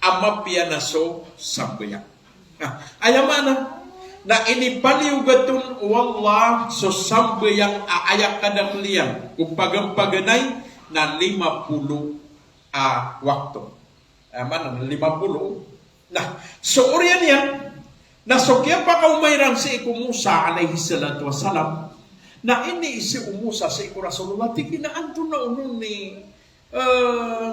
a mapiya na so sambayang. Na, aya maana, na inipaliyogat on o Allah so sambayang a aya kadakl iyan ko paganay na lima polo a wakto. Aya maana na lima polo. Na, so oriyan iyan, na so kiyapakaoma iran sii ko Musa alayhis salatu wassalam, na iniiza o Musa sii ko Rasulullah, tig iyan a antonaa onon i, eh,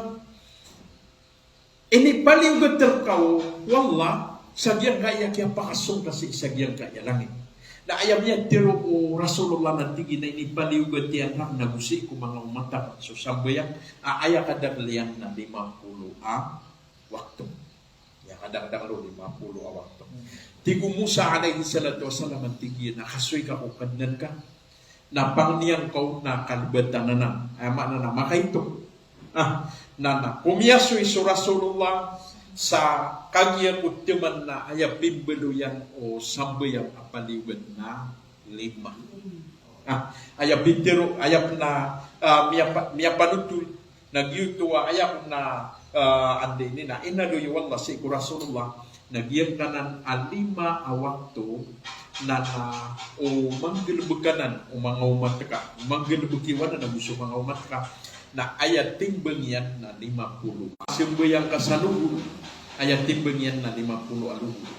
inipaliyogat rka o Allah sa giyangkaya kiyapakasong ka sii sa giyangkaya langit. Na aya miyatharo o Rasulullah na tig iyan a inipaliyogat iyan rakn ago sii ko manga omat akn so sambayang a aya kadakl iyan na lima polo a wakto. Aya kadakl o lima polo a wakto. Tig o Musa alayhis salatu wassalam a tig iyan a kasoy ka ko Kadnan ka, na pangniyan ka on na kalbatan anan. Aya maana na makaito. Ah, na, na komiyasoy so Rasulullah sa kagiya ko taman na aya pimbaloyan o sambayang a paliyogat na lima. Ah, aya pitharo, aya pn a, ah, miyapa-, miyapanotol na giyoto a aya ko na, ah, anda ini na inaloy o Allah sii ko Rasulullah na giyangkanan a lima a wakto na, na o manggalbk anan o manga omat ka, o manggalbk iyo anan ago so manga omat ka, na aya timbang iyan na lima polo. Sambayang ka sa logor, aya timbang iyan na lima polo a logor.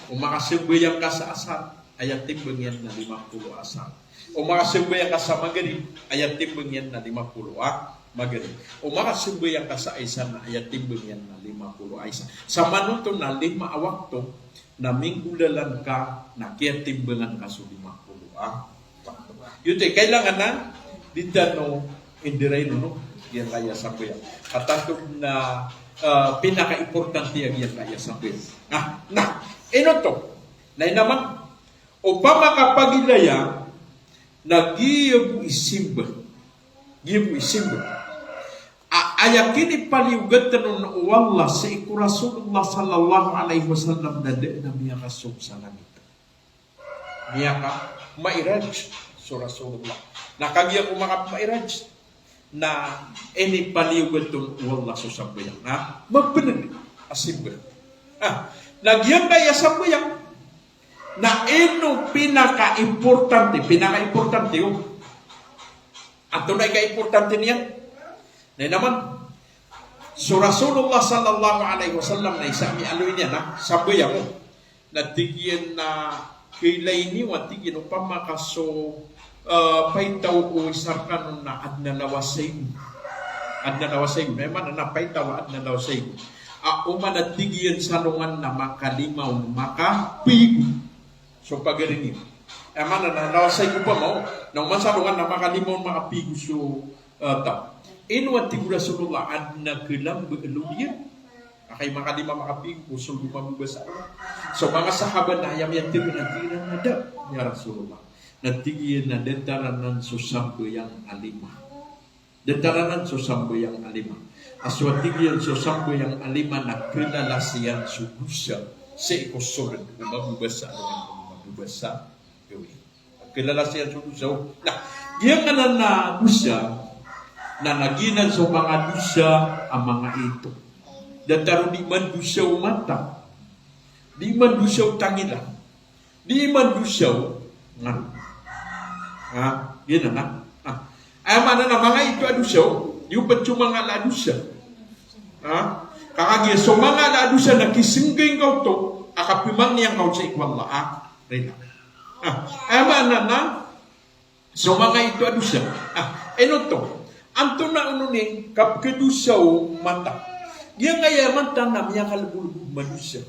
O makasambayang ka sa asar, aya timbang iyan na lima polo a asar. O makasambayang ka sa magrib, aya timbang iyan na lima polo a magrib. O makasambayang ka sa isa, na aya timbang iyan na lima polo a isa. Sa manoto na lima a wakto, na minggolalan ka, na kiyatimbangan ka so lima polo a wakto. Giyoto i kailangan a di tano indirain on, no? Giyangkaya sambayang. Katanto na, ah, pinakaimportante a giyangkaya sambayang. Na, na, ino oto? Na ino man, opama ka pagilaya na giya bo i simba. Giya bo i simba. A, aya kinipaliyogat on o Allah sii ko Rasulullah sallallahu alaihi wasallam na da a miyakasong sa langit. Miyaka-Mi'raj so Rasulullah. Na kagiya ko maka-Mi'raj, na inipaliyogat on o Allah so sambayang. Na mapneg a simba. Ah, na giyangkaya sambayang, na ino pinakaimportante, pinakaimportante, o. Antonaa i kaimportante niyan? Na ino man, so Rasulullah sallallahu alaihi wasallam na isa a miyaaloy niyan na sambayang, o. Na tig iyan na kailay niyo a tig iyan opama ka so, eh, paitaw o isa rkano na adn a lawasayg. Adn a lawasayg. Aya maana na paitaw a adn a lawasayg. A oman a tig iyan sa alongan na makalima on makapigo so pagari niyo. Aya maana na lawasayg opama, o. Na oman sa alongan na makalima on makapigo so, eh, taw. Ino a tig o Rasulullah, adn a kalamba a loliya. Aka i makalima makapigo ko sold o mababasa. So manga sahaba na aya miyatharo na tig iran a da, ya Rasulullah. Na tig iyan a datar anan so sambayang a lima. Datar anan so sambayang a lima. A so a tig iyan so sambayang a lima na kalalasiyan so dosa sii ko sold o mababasa anan o mababasa gawii. Kalalasiyan so dosa. Na giyangkanan a dosa, na, na giyanan so manga dosa a manga ito. Datar o di mandosa o mata, di mandosa o tangila, di mandosa o ngarok. Ha, giyanan na. Ha. Aya maana na manga ito a dosa, di o pd so manga ala a dosa. Ha? Ka kagiya so manga ala a dosa na kisnggaing ka oto a kapmangni angka on sii ko Allah a rila. Ha? Aya maana na so manga ito a dosa. Ha? Ino oto? Antonaa onon i kapkhadosa o mata? Giyangkaya mata na miyakalbod o madosa.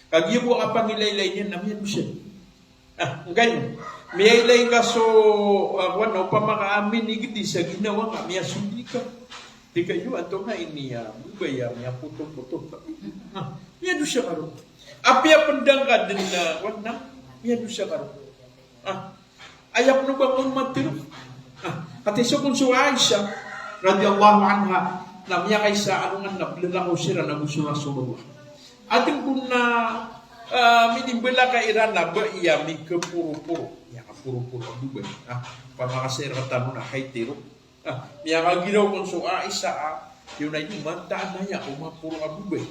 Kagiya bo a kapangilaylay niyan na miyadosa. Ah, angkaino? Miyailay ngka so, ah, kowan, opama ka a minigdi sa ginawa ngka, miyasold ka. Tig ka, iyo, antonaa ini a babay a miyapoto-poto. Ah, miyadosa ka ron. Apiya pn da ngka dn, ah, kowan na, miyadosa ka ron. Ah, aya pn o ba ngka on matharo. Ah, katii so kon so Aisha radhiyallahu anha, na miyakaisa a alongan na blalakaw siran ago so Rasulullah. Adn kon na, ah, minimbalakay iran a ba iya mikaporoporo. Miyakaporoporo a babay. Ah, opama ka sii rktano na hay tiro. Ah, miyakagiraw kon so Aisha a, iyo na iyo, mataan aya ko maporo a babay.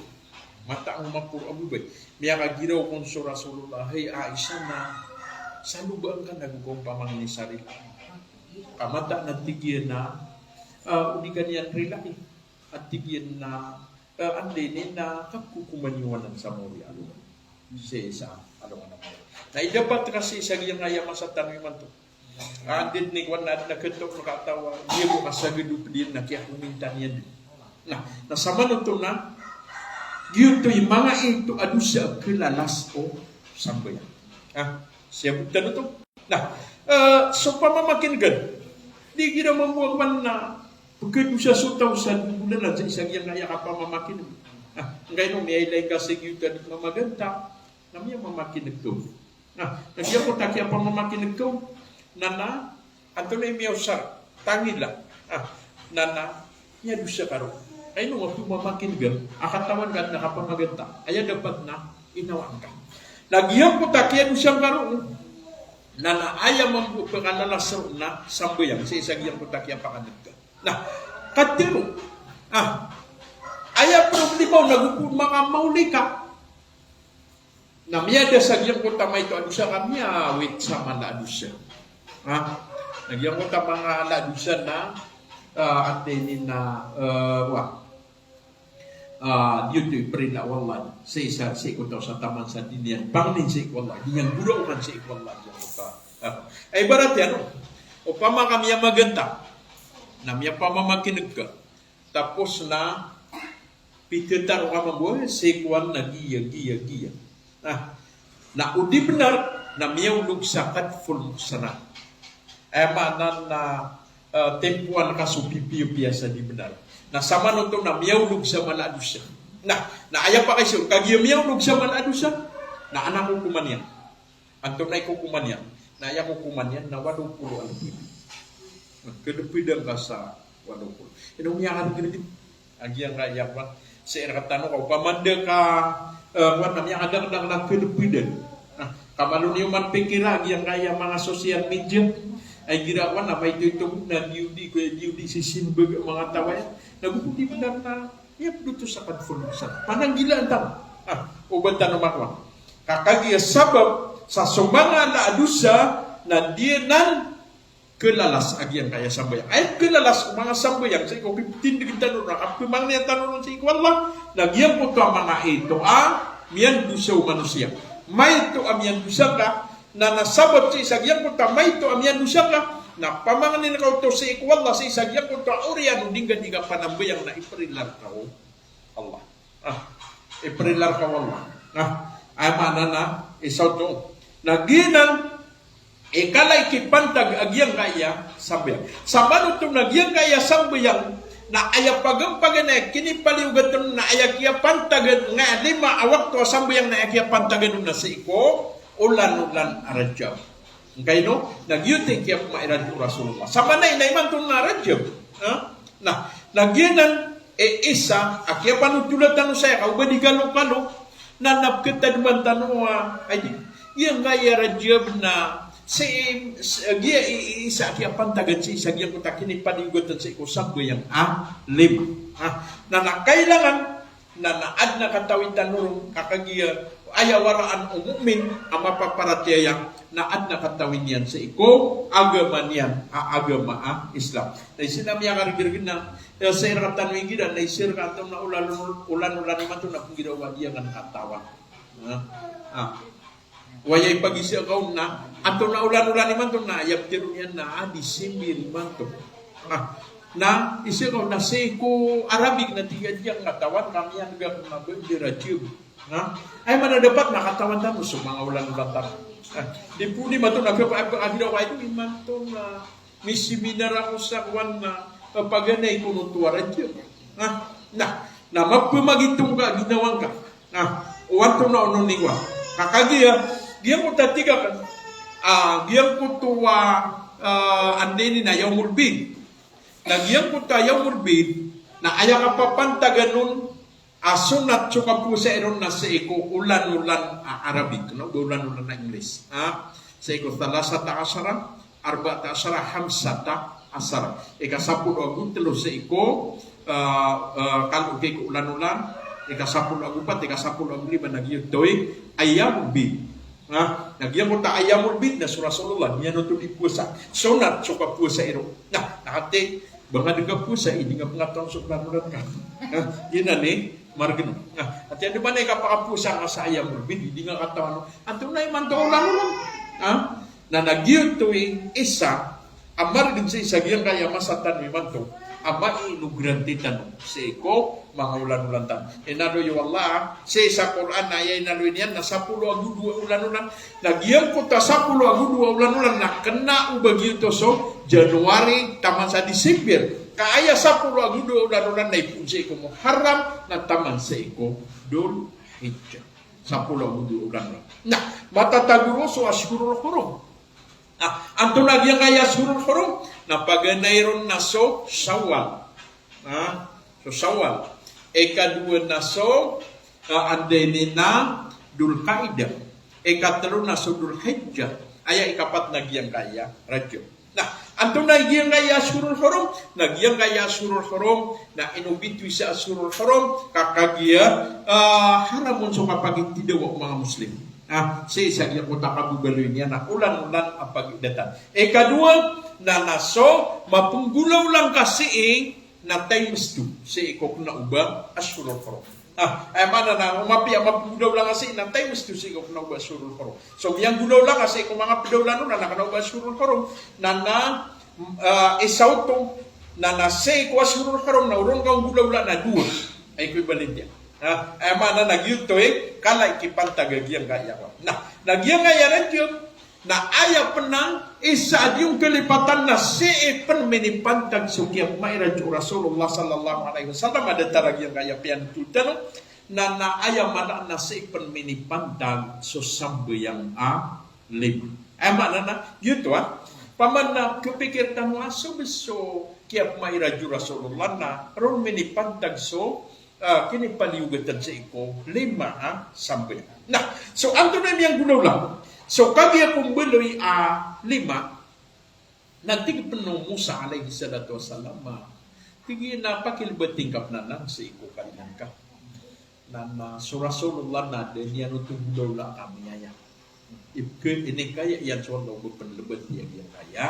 Mataan ko maporo a babay. Miyakagiraw kon so Rasulullah, hay Aisha, na salobaan ka nago ka opama ngini sa rila. Ka mataan a tig iyan a, ah, o di ka niyan rilai. A tig iyan na, ah, anda ini na kakokoman iyo anan sa mawri a alongan. Sii sa alongan a mawri. Na idapat ka sii sa giyangkaya masa tano imanto. Ah, anda ini kowan na adn a khatawan a giya bo kasagad o pd iyan na kiyakominta niyan dn. Na, na samanoto na, giyoto i manga ito a dosa a khlalas o sambayang. Ah, siyabot tano oto. Na, eh, so pamamakin'g, di igira mambo a kowan na pkhadosa so taw sa dowa bolan a sii sa giyangkaya kapamamakin'g. Na, angkaino, miyailay ka sii giyoto a di mamaganta, na miyamamakin'g ka. Na, na giyangkoto a kiyapamamakin'g ka, na, na, antonaa i miyaosar, tangila. Ah, na, na, miyadosa ka ron. Ay, ino nga pmamakin'g a katawan ka na kapamaganta. Aya dapat na inawaan ka. Na giyangkoto a kiyadosa ngka ron, na, na aya mambo a pkalalas ron na sambayang sii sa giyangkoto a kiyapakan'g ka. Na, katharo. Ah, aya problema on na go pn makamawli ka. Na miyada sa giyangkoto a maito a dosa ka miyawit sa mala a dosa. Ha? Na giyangkoto a manga ala a dosa na, ah, anda ini na, eh, wa. Ah, giyoto i prila o Allah sii sa, sii ko taw sa taman sa di niyan pangnin sii ko Allah. Di niyan boraokan sii ko Allah giyangkoto a. Ah, ibarat iyan, no? Opama ka miyamaganta, na miyapamamakin'g ka. Tapos na pitharo ka mambo, eh, sii kowan na giya, giya, giya. Na, na o di bnar, na miyaolog sa qadful muhsanat. Aya maana na, eh, tempoan ka so pipiyapiya sa di bnar. Na samanoto na miyaolog sa mala a dosa. Na, na aya pakaiza on, kagiya miyaolog sa mala a dosa, na adn a kokoman iyan. Antonaa i kokoman iyan? Na aya kokoman iyan na walo polo a lpd. Khlpdan ka sa walo polo. Ino miyakargn dn a giyangkaya kowan. Sii rktano ka opama anda ka, eh, kowan, na miyakadakdakl a khlpdan. Na, ka malo niyo man pikira a giyangkaya manga social media. Ay igira kowan na maito-ito na di o di, ko di o di sisimbag a manga taw aya. Na go pn di bnar na Aya pd oto sa qadful muhsanat. Pananggilaan tano. Ah, o ba tano makowa. Ka kagiya sabap sa so manga ala a dosa na di anan khlalas a giyangkaya sambayang. Aya khlalas o manga sambayang sii ko piptindgn tano ron, a kapmangnin tano ron sii ko Allah, na giyangkoto a manga ito a miyandosa o manosiya. Maito a miyandosa ka, Na, na sabap sii sa giyangkoto a maito a miyandosa ka, na pamangnin ka oto sii ko Allah sii sa giyangkoto a oriyan o di ngka di kapanambayang na iprila rka o Allah. Ah, iprila rka o Allah. Na, aya maana na isa oto. Na giyanan i kala i kipantag a giyangkaya sambayang. Samanoto na giyangkaya sambayang, na aya pagampagan a kinipaliyogat on, na aya kiyapantagan, nga lima a wakto a sambayang na aya kiyapantagan on na sii ko olan-olan a Rajab. Angkaino, na giyoto i kiyapmairan o Rasulullah. Samanaya na imanto na Rajab. Ha? Na, na giyanan i isa a kiyapanothol tano saya ka o ba di kalokalo, na, na pkhatadman tano a, ay di, giyangkaya Rajab na sii, sii, giya i, i, isa a kiyapantagan sii sa giyangkoto a kinipaliyogat on sii ko sambayang a lima. Ha? Na, na kailangan Na, na adn a katawi tano ron, ka kagiya aya waraan o mu'min a mapaparatiyaya, na adn a katawi niyan sii ko agama niyan a agama a Islam. Na isa na miyakargrg na, eh, sii rktano igira, na isa rktano na olan, olan, olan imanto na pnggiraw a di akn katawan. Ha? Ah. Waya ipagisa ka on na, antonaa olan-olan imanto na, aya pitharo niyan na, ah, December imanto. Ah, na, isa ka on na sii ko Arabic na tig iyan, di akn katawan, ka miyan'g akn na ba di Rajab. Na, aya maana dapat na katawan tano so manga olan-olan tano. Ah, di pn imanto na, kapa, kapa, agiraw ka ito, imanto na, misiminar ako sa kowan na, eh, paganay ko oto a Rajab. Na, na, na mapmagitong ka ginawa ngka. Na, o antonaa onon i kowan. Ka kagiya, giyangkoto a tig akn, ah, giyangkoto a, ah, anda ini na Yaumul Bid. Na giyangkoto a Yaumul Bid, na aya kapapantagan on, a sunnat so kapowasai ron na sii ko olan-olan a Arabic, kna o ba olan-olan a English. Ha? Sii ko thalatha ashara, arba'a ashara, khamsa ashara. Ika sapolo ago tlo sii ko, ah, ah, kalo ki ko olan-olan, ika sapolo ago pat, ika sapolo ago lima na giyoto i ayyamul bid. Ha? Na giyangkoto a ayyamul bid na so Rasulullah, niyan oto di powasa. Sunnat so kapowasai ron. Na, na katii, ba nga di kapowasa, di nga pngatawan so olan-olan ka. Ha? Giyanan i margn on. Na, ati anda ba na i kapakapowasa nga sa ayyamul bid, di nga katawan. Antonaa imanto a olan-olan. Ha? Na, na giyoto i isa a margn sii sa giyangkaya masa tano imanto a mainogrante tano sii ko manga olan-olan tano. Inaloy o Allah sii sa Qur'an na aya inaloy niyan na sapolo ago dowa olan-olan. Na giyangkoto a sapolo ago dowa olan-olan na kna o ba giyoto so January taman sa December. Ka aya sapolo ago dowa olan-olan na ipoon sii ko Muharram na taman sii ko Dhul Hijjah. Sapolo ago dowa olan-olan. Na, matatago ron so Ashhurul Hurum. Ah, antonaa giyangkaya Ashhurul Hurum? Na paganay ron na so Shawwal. Ah, so Shawwal. Ikadowa na so, ah, anda ini na Dhul Qaidah. Ikatlo na so Dhul Hijjah. Aya ikapat na giyangkaya Rajab. Na, antonaa giyangkaya Ashhurul Hurum? Na giyangkaya Ashhurul Hurum, na ino bitowi sa Ashhurul Hurum, ka kagiya, ah, haram on so kapagitidawa o manga Muslim. Ah, sii sa giyangkoto a kababaloy niyan na olan-olan a pagidatan. Ikadowa, na, na so mapnggolawla ngka sii na times two sii ko kna o ba Ashhurul Hurum. Ah, aya maana na, o mapiya mapnggolawla ngka sii na times two sii ko kna o ba Ashhurul Hurum. So miyanggolawla ngka sii ko manga pd a olan-olan na kna o ba Ashhurul Hurum, na, na, ah, isa oto, na, na sii ko Ashhurul Hurum na o ron ka nggolawla na dowa. Ay ko ibalintiya. Ha, aya maana na giyoto i kala i kipantag a giyangkaya. Na, na giyangkaya Rajab, na aya pn a isa a di on kalipatan na sii pn minipantag so kiyapmairaj o Rasulullah sallallahu alaihi wasallam a datar a giyangkaya piyanotol tano, na, na aya maana na sii pn minipantag so sambayang a lima. Aya maana na, giyoto a, paman na kapikir tano a so bs so kiyapmairaj o Rasulullah na ron minipantag so ah, kinipaliyogatn sii ko lima a sambayang. Na, so antonaa i miyanggolawla? So kagiya ko mbaloy a lima, na tig pn o Musa alayhis salatu wassalam a, tig iyan a pakilbati ngka pn anan sii ko Kadnan ka. Na, na so Rasulullah na da niyan oto nggolawla a kamiyaya. Ipk, iningkaya iyan so Allah o ba pn lbati a giyangkaya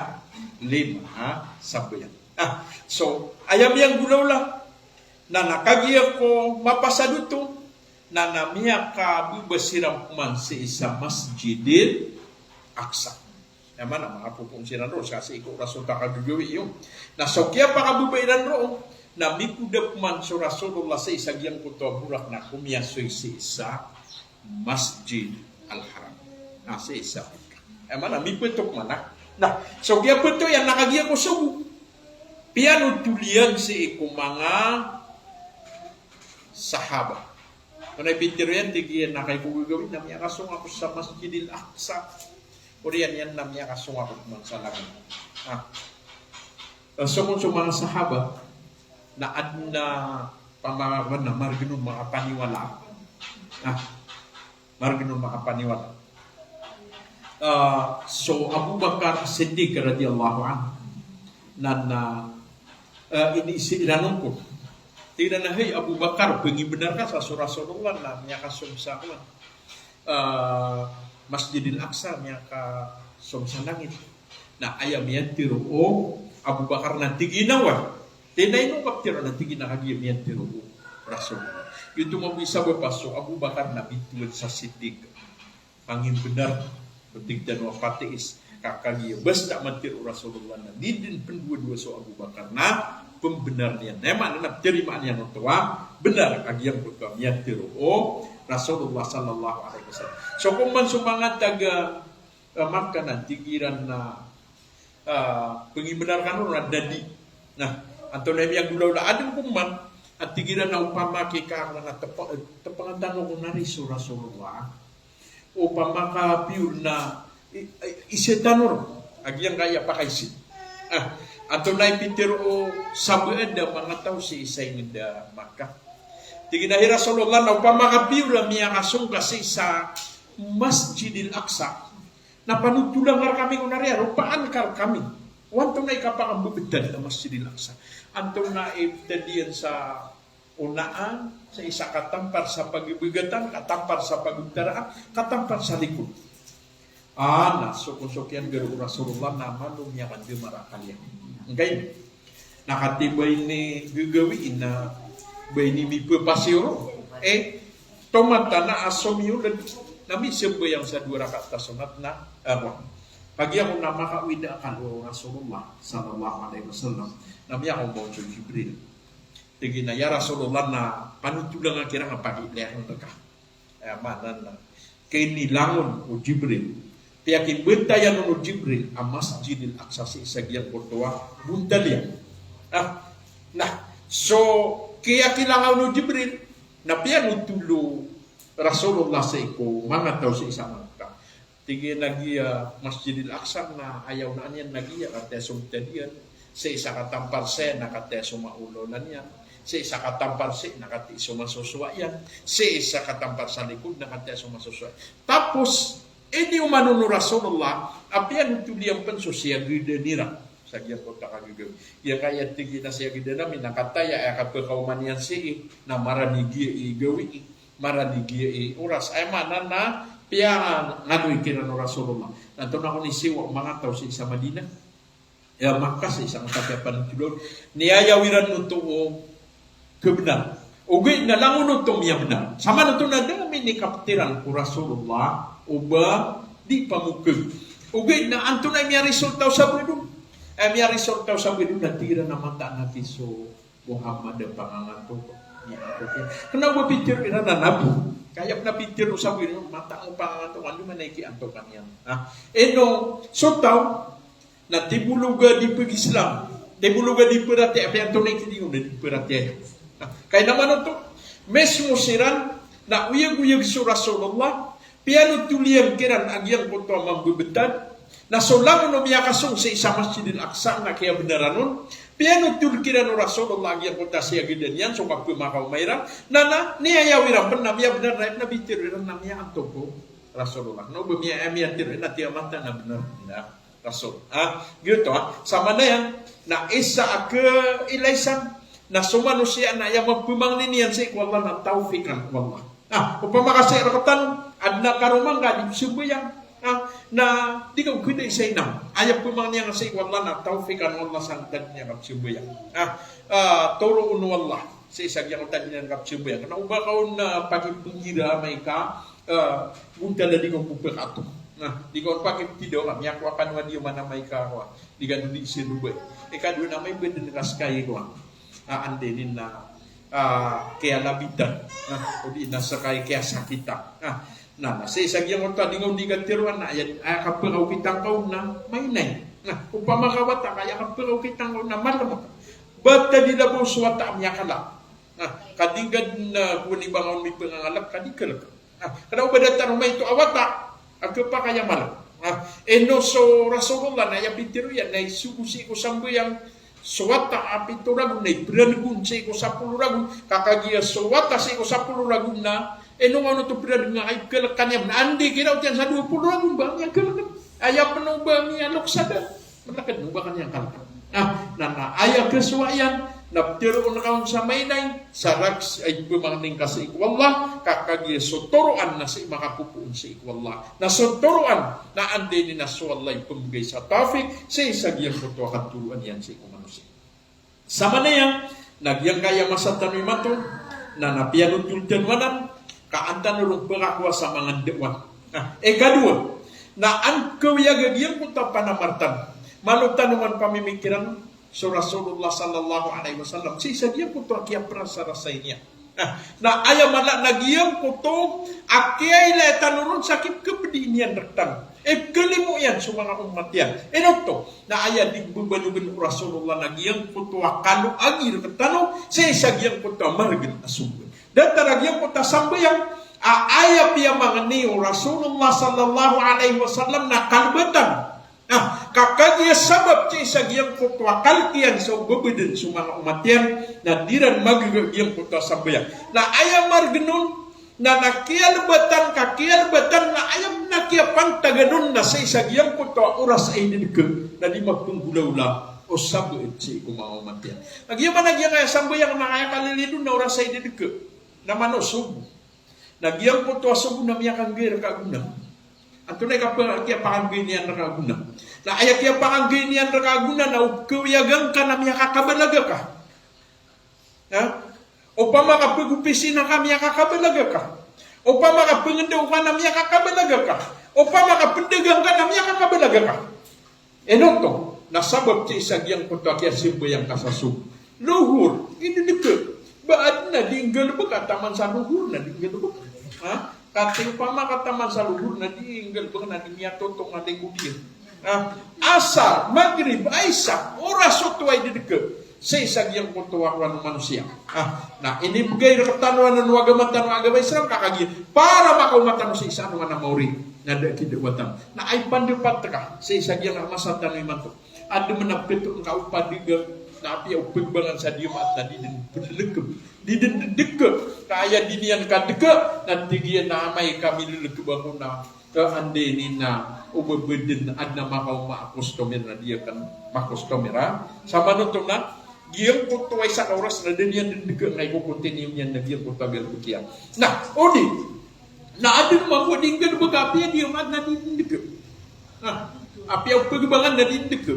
lima a sambayang. Ah, so aya miyanggolawla, na, na kagiya ko mapasad oto, na, na miyakababa siran pman sii sa Masjidil Aqsa. Aya maana, manga popoon siran roo, sa sii ko Rasul a kagagawii iyo. Na so kiyapakababa iran roo, na mikoda pman so Rasulullah sii sa giyangkoto a borak na komiyasoy sii sa Masjid Al-Haram. Na sii sa Makkah. Aya maana, mipto pman a. Na so kiyapto iyan na kagiya ko sogo, piyanotol iyan sii ko manga sahaba. Kna i pitharo iyan, tig iyan a kagiya ko gagawii na miyakasong ako sa Masjidil Aqsa. Oriyan iyan na miyakasong ako pman sa langit. Ah. Eh, so kon so manga sahaba na adn a pamangakn na margn on makapaniwala. Ah. Margn on makapaniwala. Ah, so Abu Bakar Siddiq radhiyallahu anhu. Na, na, eh, iniiza iran on ko Tig iyan a, "Hay Abu Bakar, pngimbenar ka sa so Rasulullah na miyakasong sa kowan, ah, Masjidil Aqsa, miyakasong sa langit." Na aya miyatharo o Abu Bakar na tig iyan a, "Wa." Tig iyan a, "Ino ka pitharo?" Na tig iyan a, "Kagiya miyatharo o Rasulullah." Giyoto mambo i sabap a so Abu Bakar na bitowan sa Siddiq. Pangimbenar, tig tano a patiis. Ka kagiya basta matharo o Rasulullah na di dn pndowadowa so Abu Bakar na pmbenar iyan. Na aya maana na ptarimaan iyan oto a benar a giyangkoto a miyatharo o Rasulullah sallallahu alaihi wasallam. So koman so manga taga, eh, Makkah na tig iran na ah, pngimbenar kano na dadi. Na antonaa i miyagolawla, adn ko man a tig iran a opama ki ka na tep-, tepngan tano ko nari so Rasulullah. Opama ka piyor na i-, i-, isa tano ron a giyangkaya pakaiza. Ah, antonaa i pitharo o sabaad a manga taw sii sa ingd a Makkah. Tig iyan a, "Hay Rasulullah, na opama ka piyor a miyakasong ka sii sa Masjidil Aqsa, na panotola ngka rkami ko nari a ropaan ka rkami o antonaa i kapakambebetad a Masjidil Aqsa. Antonaa i btad iyan sa onaan, sii sa katampar sa pagibegatan, katampar sa pagibtaraan, katampar sa likod." Ah, na so kon so kiyanggaro o Rasulullah na malo miyakadamar a akal iyan. Ngkai na katii ba ini gagawii na ba ini mipepasiyo ron. Eh, tomata na a somiyoled na misambayang sa dowa rakaat a sonat na, eh, wa. Kagiya ko na makaawid a akal o Rasulullah sallallahu alaihi wasallam na miyakaoma on so Jibril. Tig iyan a, "Ya Rasulullah, na panotola ngka kiran a pagilayan rka." Aya maana na kinilangon o Jibril. Piyakimbentayan on o Jibril a Masjidil Aqsa sii sa giyangkoto a bontal iyan. Ah, na so kiyakilangon o Jibril na piyanotol o Rasulullah sii ko manga taw sii sa Makkah. Tig iyan a giya Masjidil Aqsa na aya onaan iyan na giya katii so btad iyan. Sii sa katampar sii na katii so maololan iyan. Sii sa katampar sii na katii so masosowa iyan. Sii sa katampar sa likod na katii so masosowa iyan. Tapos iniyoman on o Rasulullah a piyanotol iyan pn so siyagadan iran sa giyangkoto a kagagawii. Giyangkaya tig iyan a siyagadan ami na kataya aya kapakaoma niyan sii na marani giya i gawii, marani giya i oras. Aya maana na piyanganoy kiran o Rasulullah. Na antonaa kon i siyowa o manga taw sii sa Madinah, aya Makkah, sii sa manga taw a panotola on, niyayaw iran oto o kabenar. Ogaid na langon oto miyabenar. Samanoto na da a minikaptiran ko Rasulullah o ba di pamokag. Ogaid na antonaa i miyaresulta o sabaad on? Aya miyaresulta o sabaad on na tig iran a mataan a ki so Muhammad a pangangatok. Niyan ko kiya. Kna o ba pitharo iran a nabi. Kaya pn a pitharo o sabaad on, mataan o pangangatok, andamanaya i kiantokan iyan. Ah, ino so taw na tibolog a di pag-Islam, tibolog a di paratiyaya, apiya antonaa i kiniyonan a di paratiyaya. Na, kay na manoto, mismo siran na oyagoyag so Rasulullah, piyanotol iyan kiran a giyangkoto a mambebetad, na so langon o miyakasong sii sa Masjidil Aqsa na kiyabenaran on, piyanotol kiran o Rasulullah a giyangkoto a siyagadan iyan, so kapemakaoma iran, na, na, niyayaw iran pn na miyabenar na, na pitharo iran na miyaantok o Rasulullah. Na o ba miya, eh, miyatharo iran a tiya mataan a benar. Na, Rasul. Ah, giyoto, ah. Samanaya na isa a kailay san na so manosiya na aya mapemangni niyan sii ko Allah na tawfiqan o Allah. Ah, opama ka sii rektano, adn a karoma ngka a di pzambayang. Ah, na di ka okada isa inam. Aya pemangni niyan sii ko Allah na tawfiqan o Allah sangkad niyan kapzambayang. Ah, ah, toroon o Allah sii sa giyangkoto a di niyan kapzambayang. Na o ba ka on, ah, pakipengira amay ka, ah, gontal a di ka on pepakato. Na, di ka on pakiptidaw ka, miyakowa kano a di man amay ka, kowa, di ka dodi sa lobay. Ikadowa na amay ba dn ka ska i kowa, ah, anda ini na, ah, kiyalabitan. Na, odi na ska i kiyasakitan. Na, na, na, sii sa giyangkoto a di nga on di katharoa na aya, aya kapakaokitan ka on na maina i. Na, opama ka wata ka, aya kapakaokitan ka on na malemek. Ba ta di labaw so wata a miyakalek. Na, ka di nga dn, ah, kowan i ba nga on mipangangalek, ka di kalek. Ah, kna o ba datar o maito a wata a khapakay a mala. Ah, ino so Rasulullah na aya pitharo iyan na isogo sii ko sambayang so wata a pito ragon na iperaneg on sii ko sapolo ragon, ka kagiya so wata sii ko sapolo ragon na ino nga on oto peraneg nga ka ipekaleken iyan, na anda i kiraot iyan sa dowa polo ragon ba miyakalekan. Aya pn o ba miyalok sa da, malakad o ba ka niyan kaleken. Ah, na, na aya kasowa iyan Na ptharoon ka on sa mailay, sa rakhs a ipmangni ngka sii ko Allah, ka kagiya so toroan na sii makapopoon sii ko Allah. Na so toroan na anda ini na so Allah i pmbgay sa tawfiq sii sa giyangkoto a katoroan iyan sii ko manosiya. Samanaya na giyangkaya masa tano imanto, na, na piyanotol tano anan, ka an tano ron pkakowa sa manga ndaowan. Na ikadowa, na an kawyaga giyangkoto a panamar tano, malo tano man pamimikiran so Rasulullah sallallahu alaihi wasallam sii sa giyangkoto a kiyaprasarasay niyan. Na, na aya mala na giyangkoto a kiyailay tano ron sa kipkhapdi niyan rktano, ipkhalimo iyan so manga ummat iyan. Ino oto? Na aya di bebalogen o Rasulullah na giyangkoto a kaloagi rktano sii sa giyangkoto a margn a sogo. Datar a giyangkoto a sambayang a aya piyamangni o Rasulullah sallallahu alaihi wasallam na kalbatan. Na ka kagiya sabap sii sa giyangkoto a kalk iyan so bebedn so manga ummat iyan, na di ran magga giyangkoto a sambayang. Na aya margn on na, na kiyalbatan ka kiyalbatan na aya pn a kiyapantagan on na sii sa giyangkoto a oras a idadka, na di mapnggolawla o sabaad sii ko manga ummat iyan. Na giya man a giyangkaya sambayang na aya kalilid on na oras a idadka, na mano sogo. Na giyangkoto a sogo na miyakanggay rka a gona. Antonaa i kapa-, kiyapakanggay niyan rka a gona? Na aya kiyapakanggay niyan rka a gona na o pkhawiyaga ngka na miyakakabalaga ka. Ha? Opama ka pgopisina ka, miyakakabalaga ka. Opama ka pngndaw ka na miyakakabalaga ka. Opama ka pndagang ka na miyakakabalaga ka. Ino oto? Na sabap sii sa giyangkoto a kiyasambayang ka sa sogo. Lohor, idadka. Ba adn a di nggalbk a taman sa lohor na di nggalbk. Ha? Katii opama ka taman sa lohor na di nggalbk na di miyatotong a lingod iyan. Ha? Asar, Magrib, Isa, oras oto a idadka sii sa giyangkoto a kowan o manosiya. Ha? Na inibgay rktano anan o agama tano a agama Islam ka kagiya para makaoma tano sii sa anoman a maori. Na da a kidawatan. Na aya pandapat ka sii sa giyangkaya masa tano imanto. Adn a pito ngka o padagang, na apiya o pagbangan sa diyamat na di dn pnlkb, di dn dkb. Ka aya di niyan kadka, na tig iyan a amay ka milklkb ako na, eh, anda ini na o ba bdn adn a makaoma a customer na di akn ma-customer, ha. Samanoto na giyangkoto a isa ka oras na da niyan dn dka, na iko-continue niyan na giyangkoto a galbk iyan. Na odi na adn mambo a di nggalbk apiya diyamat na di dn dka. Ha? Apiya o pagbangan na di dn dka.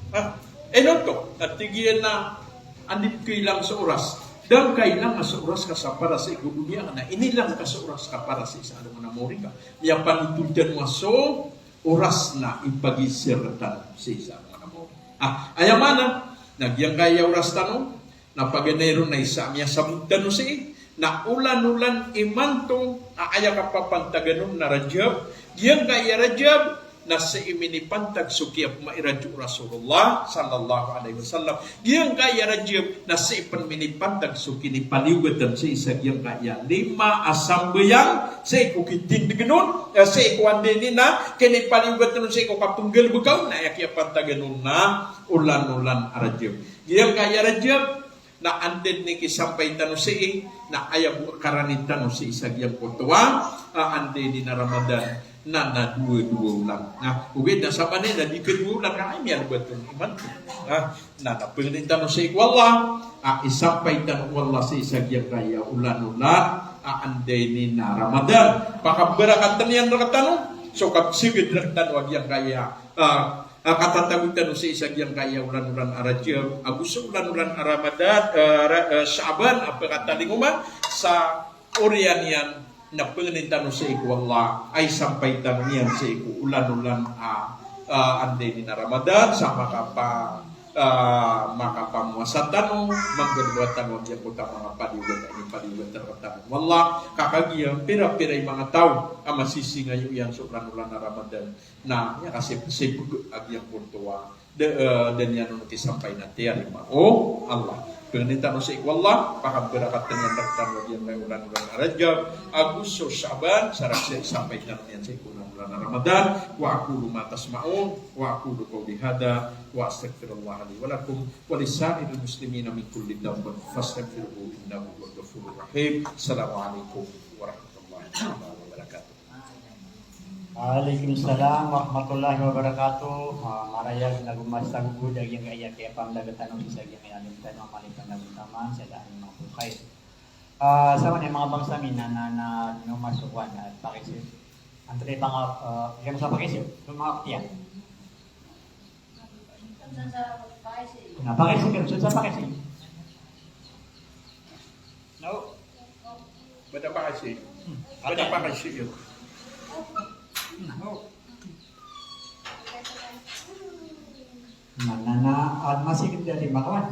Ha? Ino oto? Na tig iyan a anda i kailang so oras. Da ngka ilang so oras ka sa para sii ko doniya ka, na inilang ka so oras ka para sii sa anoman a maori ka. Miyapanotol tano a so oras na ipagiza rktano sii sa anoman a maori. Ha? Aya maana na giyangkaya oras tano na paganay ron na isa a miyasabot tano sii na olan-olan imanto a aya kapapantagan on na Rajab. Giyangkaya Rajab na sii minipantag so kiyapmairadj o Rasulullah sallallahu alaihi wasallam. Giyangkaya Rajab na sii pn minipantag so kinipaliyogatan sii sa giyangkaya lima a sambayang sii ko kitindgn on, eh, sii ko anda ini na kinipaliyogatan on sii ko kapnggalbka on, na aya kiyapantagan on na olan-olan a Rajab. Giyangkaya Rajab na anda ini kisampay tano sii, na aya bo a karani tano sii sa giyangkoto a, ah, anda ini na Ramadan, na, na dowa-dowa olan. Na ogaid na samanaya na di kadowa olan, na aya miyalbat on imanto. Ah, na, na pangnin tano sii ko Allah, ah, isampay tano o Allah sii sa giyangkaya olan-olan, ah, anda ini na Ramadan. Pakabarakatn iyan rktano so kapsagad rktano a giyangkaya, ah, ah, katatago tano sii sa giyangkaya olan-olan a Rajab ago so olan-olan a Ramadan, ah, Ra-, ah, Sha'ban a pkatalingoma sa oriyan iyan. Na pangnin tano sii ko Allah a isampay tano niyan sii ko olan-olan a, ah, anda ini na Ramadan sa makapa-, ah, makapamowasa tano, manggalbk tano a giyangkoto a manga paliyogat a inipaliyogat rktano o Allah, ka kagiya pira-pira i manga taw a masisingayo iyan so olan-olan a Ramadan na miyakasipsipg a giyangkoto a da, eh, da niyan on kisampay na tiyarima o Allah. Pangnin tano sii ko Allah, pakabarakatn iyan rktano a giyangkaya olan-olan a Rajab ago so Sha'ban, sa rakhs a isampay tano niyan sii ko olan-olan a Ramadan. Wa aqulu ma tasma'un, wa aqulu qawli hadha, wa astaghfirullaha li wa lakum, wa li sa'iril muslimina min kulli dhanbin, fastaghfiruhu innahu huwal ghafurur rahim. Assalamu alaikum warahmatullahi taala wabarakatuh. Waalaikumsalam warahmatullahi wabarakatuh. Ah, marayag na go masagod a giyangkaya kiyapamdagat tano sii sa giyangkaya alim tano a mala i pandagon taman, sa daan mabukay. Ah, sa manga bangsa mi na, na, na, no masokowan, ah, pakisir. Antonaa i panga, ah, iyan sa pakisir, so manga piya. Na pakisir, so sa pakisir. No. Bada pakisir. Hmm. Bada pakisir. No. Na, na, na, ah, masih kita di makawan.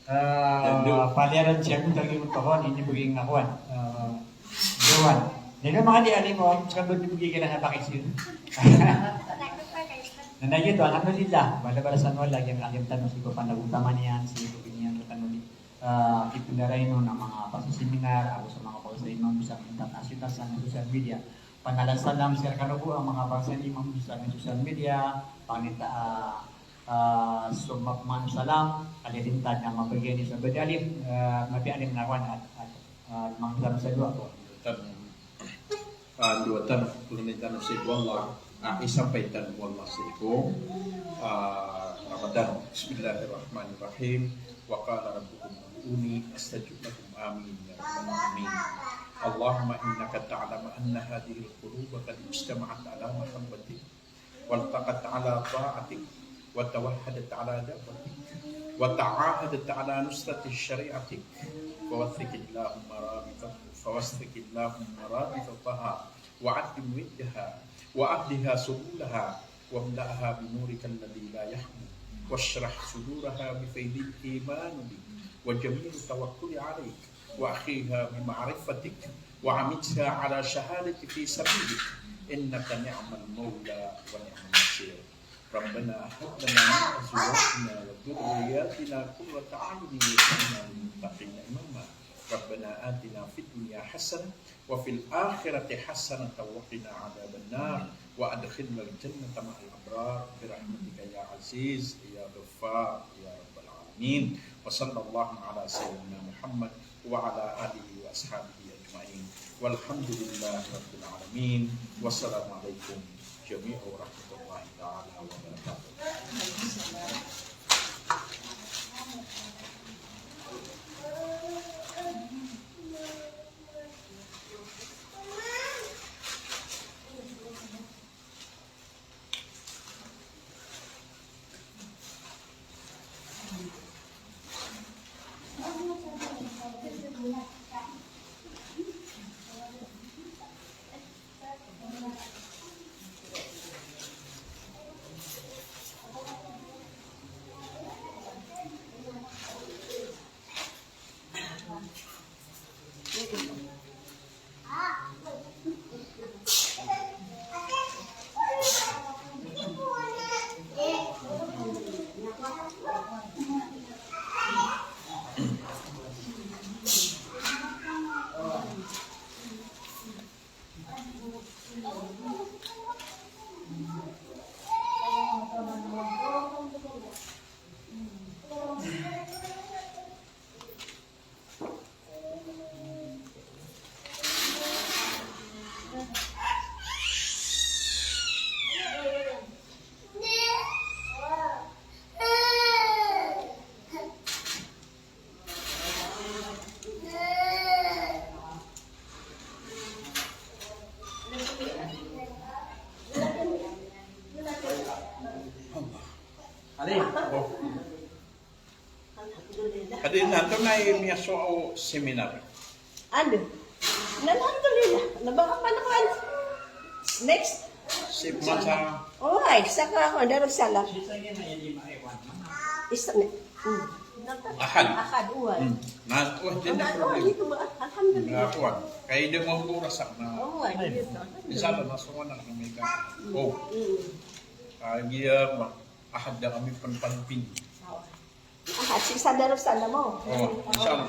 Ah, paliyaran siya ko tagi ko tohon, ini bagi ngakuan. Ah, dowan. Jadi, manga di alim o, sa doon di bagi kailangan pakisir. Na, na, giyoto, alhamdulillah. Bala, bala sa nowala, lagid, lagid tano sii ko pandagon taman iyan, sii ko biniyan ko tano di, ah, kipindaray on a manga pasaseminar, ago sa manga pagsasalam sa international, sa social media. Panala salam sii rkano bo a manga bangsa mi mambo sa social media, pangni ta, ah, ah, so mapman salam, a lilintad na mabagay niyo sa bada alim, ah, mapiya alim na wan at, at, ah, mangsalam sa dowa ko. Tan, ah, dowa tan, pangni tano sii ko Allah, ah, isampay tano bo Allah sii ko, ah, Ramadan. Bismillahirrahmanirrahim. Wa qala rabbukum ud'uni astajib lakum. Amin ya rabbal alamin. Allahumma innaka ta'lamu anna hadhihil quluba qad ijtama'at ala mahabbatik, waltaqat ala ta'atik, wa tawahhadat ala da'watik, wa ta'ahadat ala nusrati syari'atik. Fawaththiqillahumma rabitah-, fawaththiqillahumma rabitataha, wa addim widdaha, wa ahdiha subulaha, wamla'ha binurikal ladhi la yahmu, washrah suduraha bifaidil imani bik, wa jamili tawakkuli alaik, wa akhiha bima'rifatik, wa amitha ala shahadati fi sabilik, innaka ni'mal mawla wa ni'man nasir. Rabbana hab lana min azwajina wa dhurriyyatina qurrata a'yunin waj'alna lil muttaqina imama. Rabbana atina fid dunya hasanah wa fil akhirati hasanatan wa qina adhaban nar. Wa adkhilnal jannata ma'al abrar. Bi rahmatika ya aziz ya ghaffar ya rabbal alamin. Wa sallallahu ala sayyidina Muhammad wa ala alihi wa ashabihi ajma'in. Walhamdulillahi rabbil alamin. Wassalamu alaikum jami'an wa rahmatullahi ta'ala wa barakatuh. Alhamdulillah. Adi na, antonaa i miyasowa o seminar? Ano? Alhamdulillah. Na baka pala ko, ano? Next. Sip masa. Oway, saka ako, Darussalam. Isa na. Hmm. Ahad. Ahad, oway. Hmm. Na, oway, di na problem. Oway, ito ba? Alhamdulillah. Na, oway. Kaya di mo oras na. Oway, ito. Inshallah, masowa na kami ka. Hmm. Oh. Hmm. Ah, giya, ma-, Ahad da kami pn panpin. Ahad, sii sa Darussalam o. Oh, inshallah.